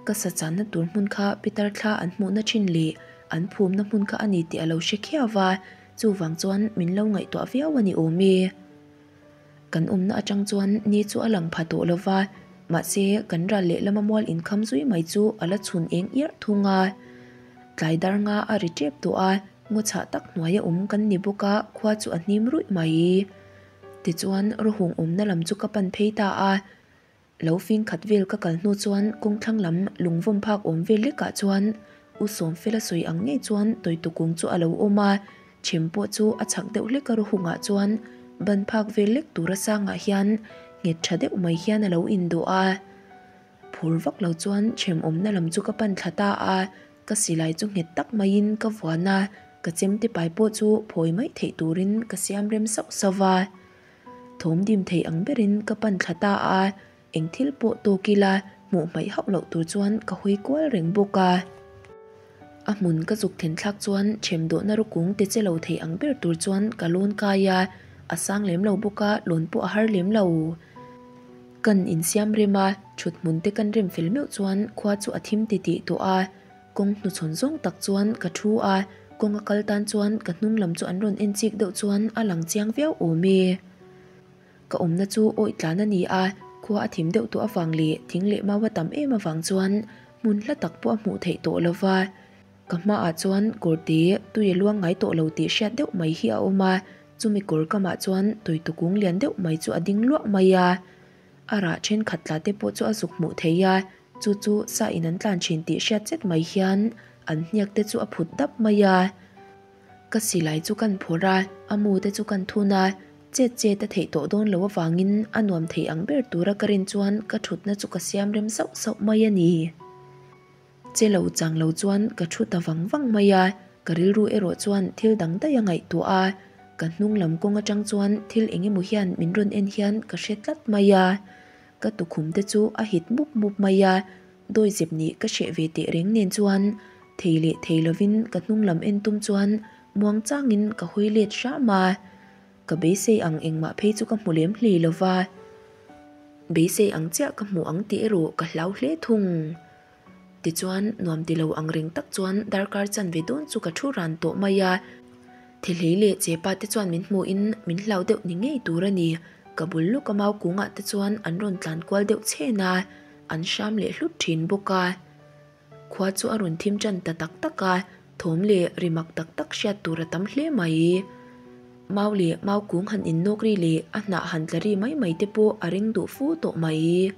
Ka sa channa tur hmun kha pitar thla an hmuhna thin leh an phumna hmun kha a ni tih a lo hre khiau va, chuvang chuan min lo ngaihtuah viau a ni awm e. Kan awmna atang chuan ni chu a lang pha tawh lo va, mahse kan ral lehlama mual inkham zui mai chu a la chhun eng iarh thung a. Tlai dar nga a ri tep tawh a, ngaw chhah tak hnuaia awm kan ni bawk a, khua chu a hnim ruih mai. Tichuan rawhung awmna lam chu ka pan phei ta a. Lo fing khat vel ka kal hnu chuan kawngthlang lam lungvawm phak awm vel lekah chuan U Sawmfela sawi ang ngei chuan Tawitukung chu a lo awm a, chhem pawh chu a chhak deuh hlek a rawhungah chuan ban phak vel lek tura sangah hian nghet tha deuh mai hian a lo indawh a. Phur vak lo chuan chhem awmna lam chu ka pan thla ta a, ka silai chu nghet tak maiin ka vuan a, ka chemte pai pawh chu phawi mai theih turin ka siam rem sauh sauh va. Thawm dim thei ang berin ka pan thla ta a, eng thil pawh tawk ila hmuh hmaih hauh loh tur chuan ka hawi kual reng bawk a. A hmun ka zuk then thlak chuan ṭhem dawhna rawkung te che lo thei ang ber tur chuan ka lawn kai a, a sang lem lo bawk a, lawn pawh a har lem lo. Kan insiam rem a, ṭhut hmun te kan rem fel meuh chuan khua chu a thim titih tawh a. Kawng hnuchhawn zawng tak chuan ka thu a, kawng a kal tan chuan ka hnung lam chu an rawn en chik deuh chuan a lang chiang viau awm e. Ka awmna chu awih tlan a ni a, khua a thim deuh tawh avang leh thing leh mau a tam em avang chuan hmun hla tak pawh a hmuh theih tawh lo va. Ka hmaah chuan kawrte tui a luang ngai tawh lo tih hriat deuh mai hi a awm a, chumi kawr kamah chuan tuitukung lian deuh mai chu a ding luah mai a. A rah thenkhat tla te pawh chu a zuk hmuh thei a, chu chu sa in an tlan thin tih hriat chet mai hian an hniak te chu a phut dap mai a. Ka silai chu kan phawrh a, a mu te chu kan thun a, chet chet a theih tawh dawn lo avangin a nuam thei ang ber tura ka rin chuan ka thutna chu ka siam rem sauh sauh mai a ni. Che lo chang lo chuan ka thu ta vang vang mai a, ka rilru erawh chuan thil dang daih a ngaihtuah a, ka hnung lam kawng atang chuan thil eng emaw hian min rawn en hian ka hre tlat mai a, ka tukhum te chu a hit mup mup mai a, dawizep nih ka hreh ve teh reng nen chuan thei leh thei lovin ka hnung lam en tum chuan muang changin ka hawi let hram a, ka beisei ang engmah phei chu ka hmu lem hlei lova, beisei ang chiah ka hmu ang tih erawh ka hlau hle thung. Tichuan, nuam ti lo ang reng tak chuan darkar chanve dawn chu ka thu ran tawh mai a. Thihlei leh chepa te chuan min hmuhin min hlau deuh ni ngei tur a ni. Ka bul lawka mau kungah te chuan an rawn tlan kual deuh chhen a, an hram leh hlut thin bawk a. Khua chu a rawn thim tan ta tak tak a, thawm leh ri mak tak tak hriat tur a tam hle mai. Mau leh mau kung han innawk ri leh a hnah han tla ri mai mai te pawh a ring duh fu tawh mai.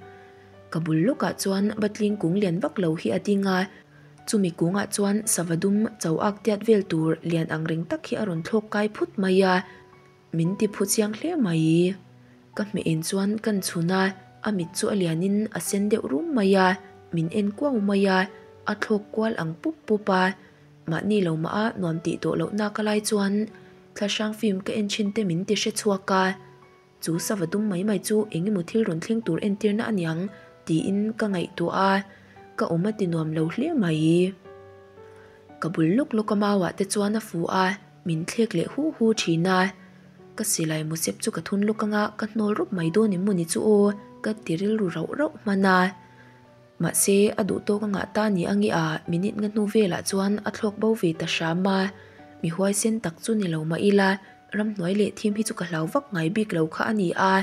Ka bul lawkah chuan batling kung lian vak lo hi a ding a, chumi kungah chuan sava dum cho ak tiat vel tur lian ang reng tak hi a rawn thlawk kai phut mai a, min ti phu chiang hle mai. Ka hmeh en chuan kan chhun a, a mit chu a lianin a sen deuh rum mai a, min en kuau mai a, a thlawk kual ang pup pup a, mahni lo mah a nuam tih tawh lohna ka lai chuan thlahrang film ka en thin te min ti hre chhuak a. Chu sava dum mai mai chu eng emaw thil rawn thleng tur entirna a niang tiin ka ngaihtuah a, ka awm a ti nuam lo hle mai. Ka bul lawk lawk a mauah te chuan a fu a, min thlek leh hu hu thin a. Ka silai musep chu ka thun lawk anga ka hnawl rawp mai dawn em mawni chu aw ka ti rilru rauh rauh hman a. Mahse a duh tawk a ngah ta ni ange a minute nga hnu velah chuan a thlawk bo ve ta hram a, mi huaisen tak chu ni lo mah ila Ramhnuai leh thim hi chu ka hlau vak ngai bik lo kha a ni a,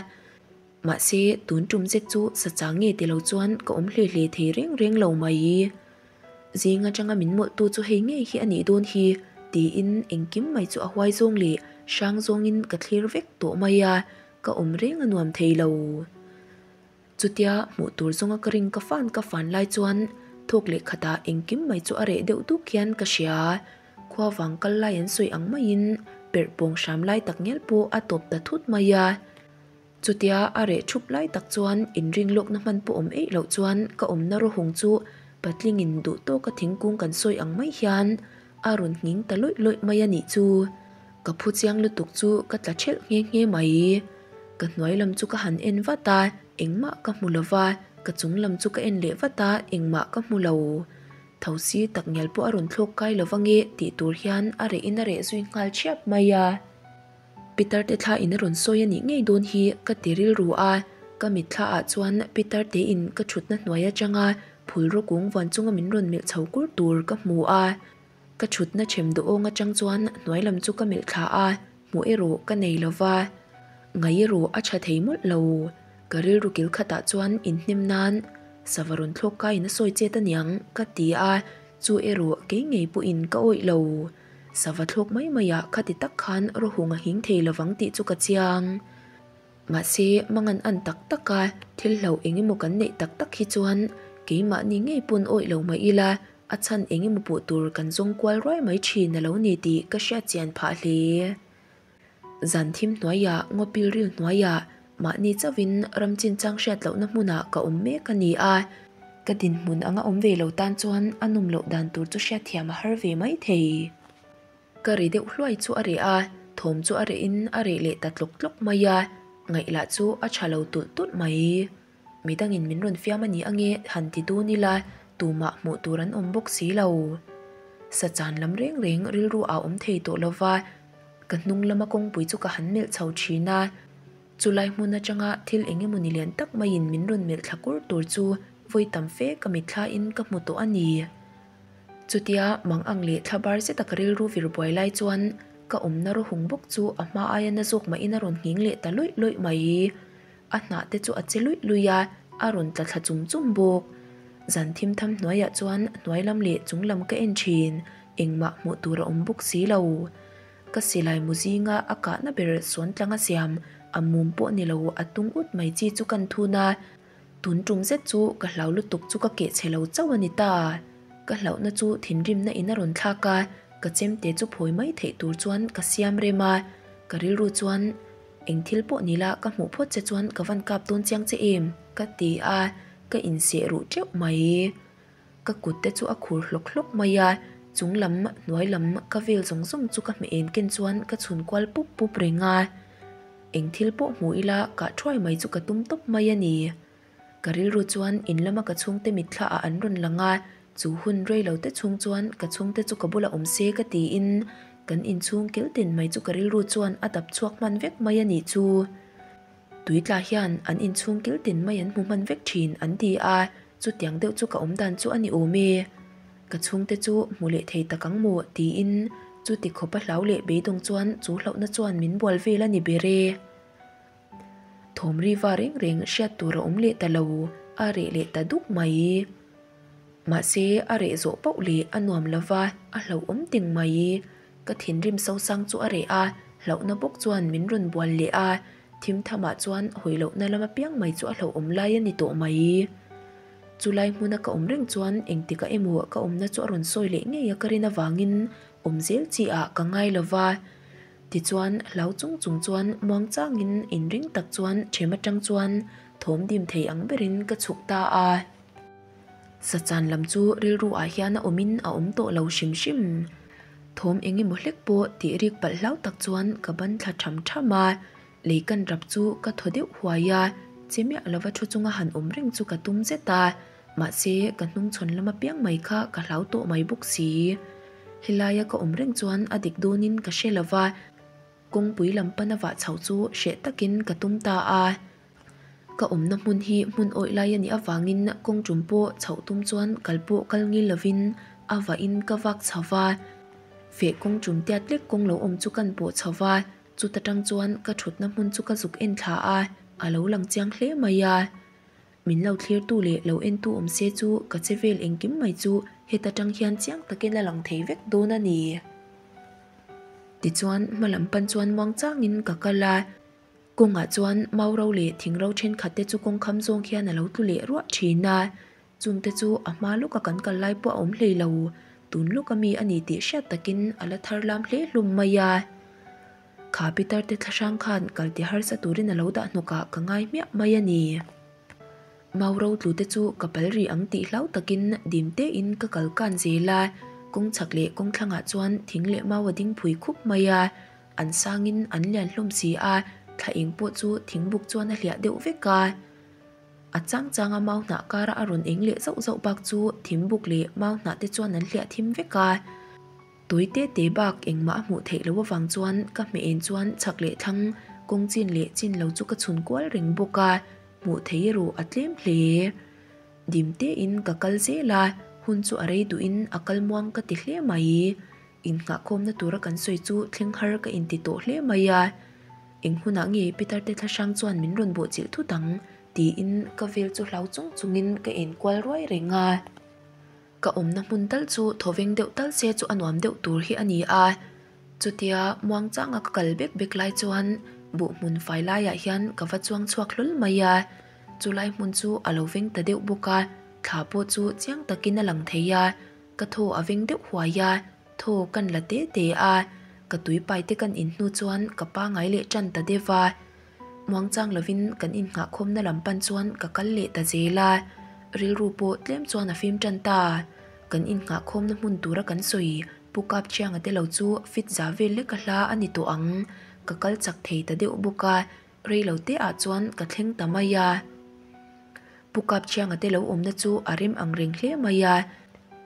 mahse tun tum zet chu sa chang nge ti lo chuan ka awm hle hle thei reng reng lo mai. Zing atanga min mawlhtu chu hei ngei hi a nih dawn hi tiin engkim mai chu a huai zawng leh hrang zawngin ka thlir vek tawh mai a, ka awm reng a nuam thei lo. Chutia hmuh tur zawnga ka ring ka fan ka fan lai chuan thawk leh khatah engkim mai chu a reh deuh duk hian ka hria. Khua vang kal lai an sawi ang maiin perh pawng hram lai tak ngial pawh a tawp ta thut mai a. Chutia a reh thup lai tak chuan inring lawkna hman pawh awm eih loh chuan ka awmna rawhung chu patlingin duh tawka thingkung kan sawi ang mai hian a rawn nghing ta lawih lawih mai a nih chu. Ka phu chiang lutuk chu ka tla thelh nghe nghe mai. Ka hnuai lam chu ka han en vat a, engmah ka hmu lo va, ka chung lam chu ka en leh vat a, engmah ka hmu lo. Thosi tak ngial pawh a rawn thlawk kai lo va nge tih tur hian a reh in a reh zui nghal thiap mai a. Pitar te thla in a rawn sawi a nih ngei dawn hi ka ti rilru a. Ka mitthla ah chuan pitar tein ka thutna hnuai atanga phulraw kung vuan chunga min rawn melh chho kur tur ka hmu a. Ka thutna them duhawng atang chuan hnuai lam chu ka melh thla a, hmuh erawh ka nei lova. Ngaih erawh a tha thei mawlh lo. Ka rilru kil khatah chuan inhnem nan sava rawn thlawk kaiin a sawi chet aniang ka ti a, chu erawh kei ngei pawhin ka awih lo. Sava thlawk mai maiah khati tak khan rawhung a nghing thei lovang tih chu ka chiang. Mahse, mangan an tak tak a, thil hlauh eng emaw kan neih tak tak hi chuan keimahni ngei pawn awih lo mah ila, a chhan eng emaw puh tur kan zawng kual ruai mai thin a lo ni tih ka hriat chian phah hle. Zan thim hnuaiah, ngaw pilril hnuaiah, mahni chauhin ram chinchang hriat lohna hmunah ka awm mek a ni a, ka dinhmun anga awm ve lo tan chuan a nawm loh dan tur chu hriatthiam a har ve mai thei. Ka ri deuh hluai chu a reh a, thawm chu a rehin a reh leh ta tlawk tlawk mai a, ngaih lah chu a tha lo tulh tulh mai. Midangin min rawn fiam a ni ange han ti dun ila tumah hmuh tur an awm bawk si lo. Sachan lam reng reng rilru a awm thei tawh lo va, ka hnung lama kawngpui chu ka han melh chho thin a, chulai hmun atanga thil eng emaw ni lian tak maiin min rawn melh thla kur tur chu vawi tam fe ka mitthlain ka hmu tawh a ni. Chutia mang ang leh thla bar zeta ka rilru vir buai lai chuan ka awmna rawhung bawk chu a hma aia na zawk mahin a rawn nghing leh ta luih luih mai. A hnah te chu a che luih luih a, a rawn tla thla chum chum bawk. Zan thim tham hnuaiah chuan hnuai lam leh chung lam ka en thin, engmah hmuh tur a awm bawk si lo. Ka silai mu zinga a kahna ber sawn tlang a siam, a mum pawh ni lo a tung ut mai chi chu kan thun a, Tun tum zet chu ka hlau lutuk chu ka keh chhe lo chauh a ni ta. Ka hlauhna chu thinrimna in a rawn thlak a, ka chemte chu phawi mai theih tur chuan ka siam rem a. Ka rilru chuan, Eng thil pawh ni la ka hmuh phawt che chuan ka van kap dawn chiang che em? ka ti a, ka inseh ruh teuh mai. Ka kut te chu a khur hlawk hlawk mai a, chung lam, hnuai lam ka vel zawng zawng chu ka hmeh en ken chuan ka chhun kual pup pup reng a. Eng thil pawh hmu ila kah thuai mai chu ka tum tawp mai a ni. Ka rilru chuan in lama ka chhungte mitthla ah an rawn lang a, chu hun rei lo te chhung chuan ka chhungte chu ka bulah awm se ka tiin kan inchhung kil tin mai chu ka rilru chuan a dap chhuak hman vek mai a nih chu. Tuitla hian an inchhung kil tin mai an hmu hman vek thin an ti a, chutiang deuh chu ka awm dan chu a ni awm e. Ka chhungte chu hmu leh thei tak ang maw tiin chuti khawp a hlau leh beidawng chuan chu hlauhna chuan min bual vel a ni ber e. Thawm ri va reng reng hriat tur a awm leh ta lo, a reh leh ta duk mai. Mahse a reh zawh pauh leh a nuam lova a hlauhawm ting mai. Ka thinrim sosang chu a reh a, hlauhna bawk chuan min rawn bual leh a, thim thamah chuan hawi lohna lam apiang mai chu a hlauhawm lai a ni tawh mai. Chulai hmuna ka awm reng chuan engtikah emaw ka awmna chu a rawn sawi leh ngei a ka rin avangin awm zel chi ah ka ngai lo va. Tichuan hlau chung chung chuan muang changin inring tak chuan ṭhem aṭang chuan thawm dim thei ang berin ka chhuk ta a. Sachan lam chu rilru ah hian a awmin a awm tawh lo hrim hrim. Thawm eng emaw hlek pawh tih rik palh hlau tak chuan ka ban thla ṭham ṭham a, lei kan rap chu ka thaw deuh huai a, che miah lova thu chunga han awm reng chu ka tum zet a, mahse ka hnungchhawn lam apiang mai kha ka hlau tawh mai bawk si. Helaia ka awm reng chuan a dik dawnin ka hre lova, kawngpui lam pana vah chhoh chu hreh takin ka tum ta a. Ka awmna hmun hi hmun awih lai a nih avangin kawng tum pawh chhoh tum chuan kal pawh kal ngil lovin a vahin ka vak chho va. Feh kawng tum tiat lek kawng lo awm chu kan pawh chho va, chuta tang chuan ka thutna hmun chu ka zuk en thla a, a lo lang chiang hle mai a. Min lo thlirtu leh lo entu awm se chu ka che vel engkim mai chu heta tang hian chiang takin a lang thei vek dawn a ni. Tichuan hma lam pan chuan muang changin ka kal a. Kawngah chuan mau ro leh thing ro thenkhat te chu kawng kham zawng hian a lo tlu leh ruah thin a, chungte chu a hma lawka kan kal lai pawh a awm hlei lo, tun lawka mi a ni tih hriat takin a la thar lam hle hlum mai a. Kha Peter te thlahrang khan kal ti harsa turin a lo dah hnawkah ka ngai hmiah mai a ni. Mau ro tlu te chu ka pal rih ang tih hlau takin dim tein ka kal kan zel a, kawng chhak leh kawng thlangah chuan thing leh mau a ding phui khup mai a. An sangin an lian hlawm si a, thla eng pawh chu thingbuk chuan a hliah deuh vek a. A chang changa mau hnah kara a rawn eng leh zauh zauh bak chu thingbuk leh mau hnah te chuan an hliah thim vek a. Tui te te bak engmah a hmuh theih loh avang chuan ka hmeh en chuan chhak leh thlang kawng chin leh chin lo chu ka chhun kual reng bawk a. Hmuh theih erawh a tlem hle. Dim tein ka kal zel a, hun chu a rei duhin a kal muang ka ti hle mai. Innghahkhawmna tura kan sawi chu thleng har ka inti tawh hle mai a. Eng hunah nge Peter te thlahrang chuan min rawn bawhchilh thut ang tiin ka vel chu hlau chung chungin ka enkual ruai reng a. Ka awmna hmun tal chu thawveng deuh tal se chu a nuam deuh tur hi a ni a. Chutia muangchanga ka kal bek bek lai chuan buh hmun fai laiah hian ka va chuang chhuak hlawl mai a. Chulai hmun chu a lo veng ta deuh bawk a, thla pawh chu chiang takin a lang thei a. Ka thaw a veng deuh huai a, thaw kan la te te a. Ka tui pai te kan in hnu chuan ka pangai leh tan ta deuh a. Muangchang lovin kan innghahkhawmna lam pan chuan ka kal leh ta zel a, rilru pawh tlem chuan a fim tan ta. Kan innghahkhawmna hmun tura kan sawi Pu Kapchianga te lo chu fit za vel lek a hla a ni tawh ang. Ka kal chak thei ta deuh bawk a, rei lo te ah chuan ka thleng ta mai a. Pu Kapchianga te lo awmna chu a rem ang reng hle mai a,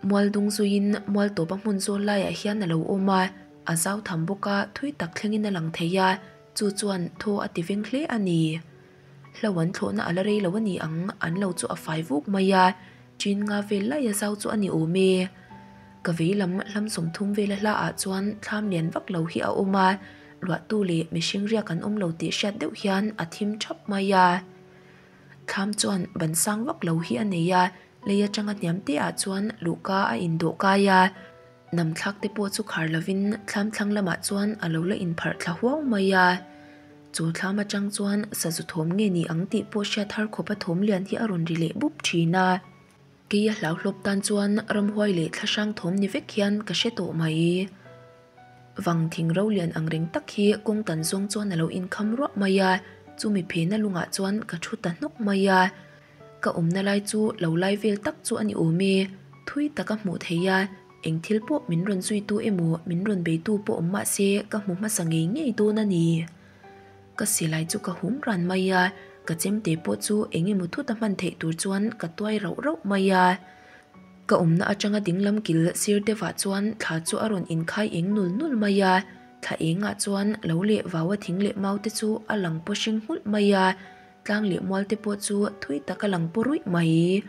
mual dung zuiin mual tawpa hmun zawl laiah hian a lo awm a, a zau tham bawk a, thui tak thlengin a lang thei a. Chu chuan thaw a ti veng hle a ni. Hlo an thlawhna a la rei lo a ni ang, an lo chu a fai vuk mai a, chin nga vel laia zau chu a ni awm e. Ka vei lam hlam 30 vela hla ah chuan thlam lian vak lo hi a awm a, luahtu leh mihring riak an awm lo tih hriat deuh hian a thim thap mai a. Thlam chuan ban sang vak lo hi a nei a, lei atanga hniam te ah chuan luhka a indawh kai a. Nam thlak te pawh chu khar lovin thlam thlang lamah chuan a lo la inpharh thla huau mai a. Chu thlam atang chuan sazu thawm nge ni ang tih pawh hriat har khawpa thawm lian hi a rawn ri leh bup thin a. Kei a hlauhlawp tan chuan ramhuai leh thlahrang thawm ni vek hian ka hre tawh mai. Vang thing ro lian ang reng tak hi kawng tan zawng chuan a lo inkham ruah mai a, chumi phena lungah chuan ka thu ta hnawk mai a. Ka awmna lai chu lo lai vel tak chu a ni awm e, thui taka hmuh theih a, eng thil pawh min rawn zuitu emaw min rawn beitu pawh awm mah se ka hmu hmasa ngei ngei dawn a ni. Ka silai chu ka hum ran mai a, ka chemte pawh chu eng emaw thut a hman theih tur chuan ka tuai rauh rauh mai a. Ka awmna atanga dinglam kil sir deuhah chuan thla chu a rawn inkhai eng nul nul mai a, thla engah chuan lo leh vaua thing leh mau te chu a lang paw hring nghulh mai a. Tlang leh mual te pawh chu thui tak a lang paw ruih mai.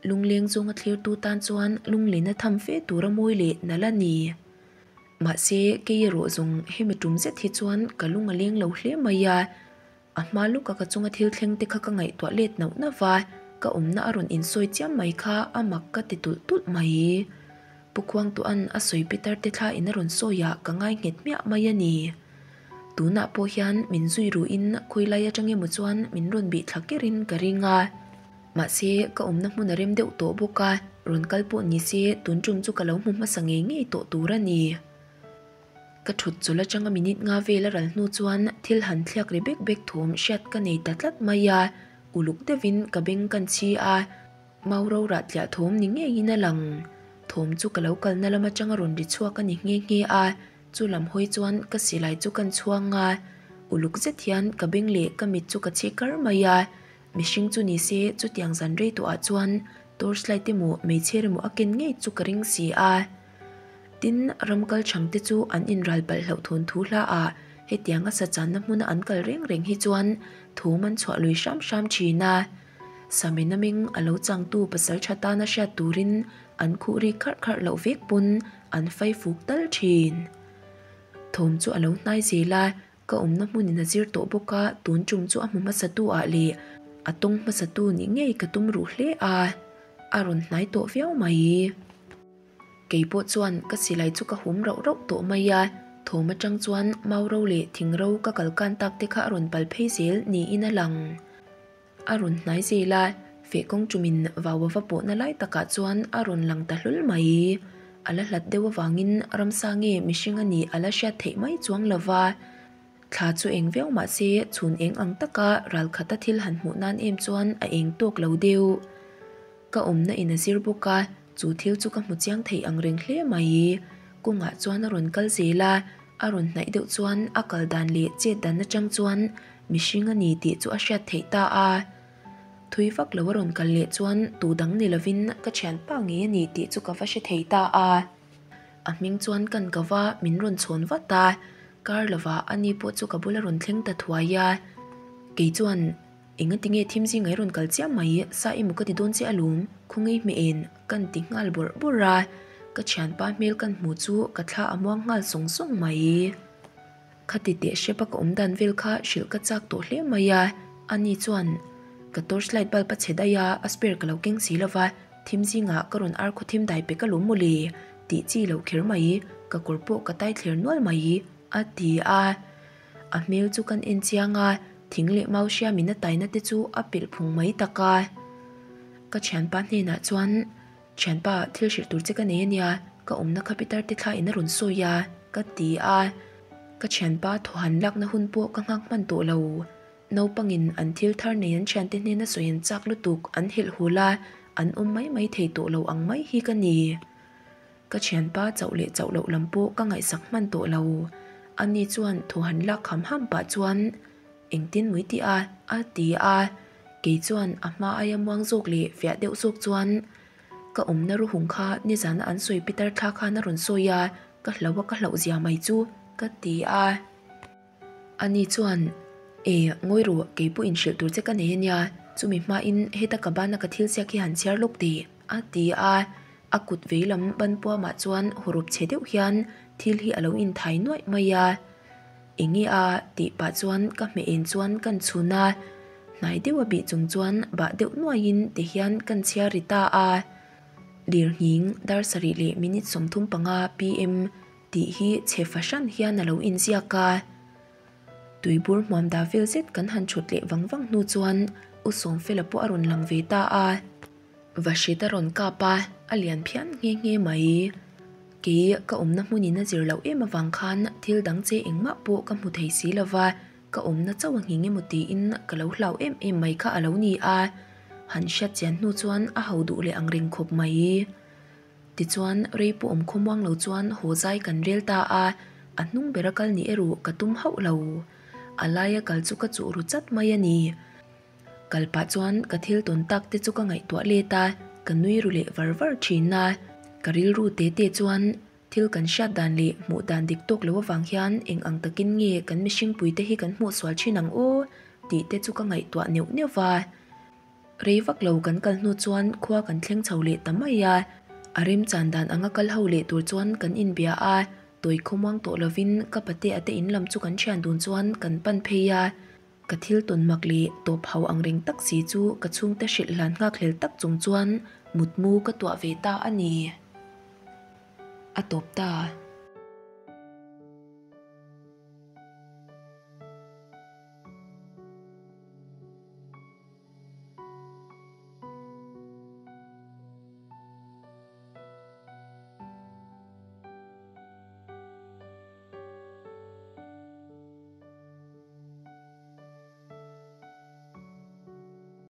Lungleng zawnga thlirtu tan chuan lunglena tham fe tura mawi leh nalh a ni. Mahse, kei erawh zawng hemi tum zet hi chuan ka lung a leng lo hle mai a. A hma lawka ka chunga thil thleng te kha ka ngaihtuah let nauh nauh va, ka awmna a rawn insawi chiam mai kha a mak ka ti tulh tulh mai. Pu Khuangtua'n a sawi Peter te thla in a rawn sawi ah ka ngai nghet hmiah mai a ni. Tunah pawh hian min zui ruhin khawilai atang emaw chuan min rawn bih thla kerin ka ring a. Mahse, ka awmna hmun a rem deuh tawh bawk a, rawn kal pawh ni se tun tum chu ka lo hmu hmasa ngei ngei tawh tur a ni. Ka thut chawlh atanga minute nga vel a ral hnu chuan thil han thliak ri bek bek thawm hriat ka nei ta tlat mai a, uluk deuhin ka beng kan chhi a. Mau rora tliah thawm ni ngeiin a lang. Thawm chu ka lo kalna lam atanga rawn ri chhuak a ni nghe nghe a. Chu lam hawi chuan ka silai chu kan chhuang a, uluk zet hian ka beng leh ka mit chu ka chhi kar mai a. Mihring chu ni se chutiang zan rei tawhah chuan torch light emaw hmeichhe emaw a ken ngei chu ka ring si a. Tin, ram kal chhang te chu an inral palh hlauh thawn thu hla a, hetianga sa channa hmuna an kal reng reng hi chuan thawm an chhuah lui hram hram thin a. Samena ming a lo changtu pasal tha tana hriat turin an khuh rik kharh kharh loh vek pawn an fai fuk tal thin. Thawm chu a lo hnai zel a, ka awmna hmunin a zir tawh bawk a, tun tum chu a hmu hmasa tu ah leh a tawng hmasa tu nih ngei ka tum ruh hle a, a rawn hnai tawh viau mai. Kei pawh chuan ka silai chu ka hum rauh rauh tawh mai a, thawm atang chuan mau ro leh thing ro ka kal kan tak te kha a rawn pal phei zel niin a lang. A rawn hnai zel a, feh kawng tumin vau a va pawhna lai takah chuan a rawn lang ta hlawl mai. A la hlat deuh avangin ramsa nge mihring a nih a la hriat theih mai chuang lo va. Thla chu eng viau mah se chhun eng ang taka ral khata thil han hmuh nan em chuan a eng tawk lo deuh. Ka awmna in a zir bawk a, chu thil chu ka hmu chiang thei ang reng hle mai. Kawngah chuan a rawn kal zel a, a rawn hnaih deuh chuan a kal dan leh chet dan atang chuan mihring a ni tih chu a hriat theih ta a. Thui vak lo a rawn kal leh chuan tu dang ni lovin ka thianpa ngei a ni tih chu ka va hre thei ta a. A hming chuan kan ka va min rawn chhawn vat a, kar lovah ani pawh chu ka bula rawn thleng ta thuai a. Kei chuan. Engatinge thim zingah i rawn kal chiah mai, sa emaw ka ti dawn che alawm, khawngaih hmeh en kan ti nghal bawrh bawrh a, ka thianpa hmel kan hmuh chu ka thla a muang nghal sawng sawng mai. Khati teh hrep a ka awm dan vel kha hrilh ka chak tawh hle mai a, ani chuan ka torch light bulb a chhe daih a, a spare ka lo keng si lova, thim zingah ka rawn ar khaw thim dai pe ka lawm mawle tih chi loh kher mai, ka kawr pawh ka tai thler nual mai a ti a. A hmel chu kan en chiang a, thing leh mau hriamin a taina te chu a pelh phung mai tak a. Ka thianpa hnenah chuan, Thianpa, thil hrilh tur che ka nei a nia, ka awmna kha Peter te thla in a rawn sawi a, ka ti a. Ka thianpa thaw han lakna hun pawh ka nghak hman tawh lo. Naupangin an thil thar nei an thiante hnena sawi an chak lutuk an helh hul a, an awm mai mai thei tawh lo ang mai hi ka ni. Ka thianpa chauh leh chauh loh lam pawh ka ngaihsak hman tawh lo. Ani chuan thaw han lak ham ham pah chuan, Engtin mui tih a? a ti a. Kei chuan a hma aia muang zawk leh fiah deuh zawk chuan, Ka awmna ruhung kha nizana an sawi pitar thla khan a rawn sawi a, ka hlau a ka hlauh zia mai chu, ka ti a. Ani chuan, E, ngawi ru, kei pawh inhrilh tur che ka nei a nia, chumi hmain heta ka bana ka thil ziak hi han chhiar lawk teh, a ti a. A kut veilam ban puamah chuan hawrawp chhe deuh hian thil hi a lo inthai nuaih mai a. Enge a? tih pah chuan ka hmeh en chuan kan chhun a, hnai deuh a bih chung chuan bah deuh nuaiin ti hian kan chhiar ri ta a. Lirnghing dar sarih leh minute 35 PM tih hi chhe fahran hian a lo inziak a. Tuibur hmuam dah vel zet kan han thut leh vang vang hnu chuan U Sawmfela pawh a rawn lang ve ta a. Vahrit a rawn kap a, a lian phian nghe nghe mai. Kei ka awmna hmunin a zir loh em avang khan thil dang che engmah pawh ka hmu thei si lova, ka awmna chauh a nghing emaw tiin ka lo hlau em em mai kha a lo ni a. Han hriat chian hnu chuan a ho duh leh ang reng khawp mai. Tichuan, rei pawh awm khawmuang lo chuan haw zai kan rel ta a, a hnung bera kal ni erawh ka tum hauh lo. A laia kal chu ka chuh ru chat mai a ni. Kal pah chuan ka thil tawn tak te chu ka ngaihtuah let a, ka nui ru leh var var thin a. Ka rilru te te chuan thil kan hriat dan leh hmuh dan dik tawk lo avang hian eng ang takin nge kan mihringpui te hi kan hmuh sual thin ang aw tih te chu ka ngaihtuah neuh neuh va. Rei vak lo kan kal hnu chuan khua kan thleng chho leh ta mai a, a remchan dan anga kal ho leh tur chuan kan inbia a, tawi khawmuang tawh lovin ka pate a te in lam chu kan thian dun chuan kan pan phei a, ka thil tawn mak leh tawp hau ang reng tak si chu ka chhungte hrilh hlan nghak hlel tak chung chuan mutmu ka tuah ve ta a ni. A tawp ta.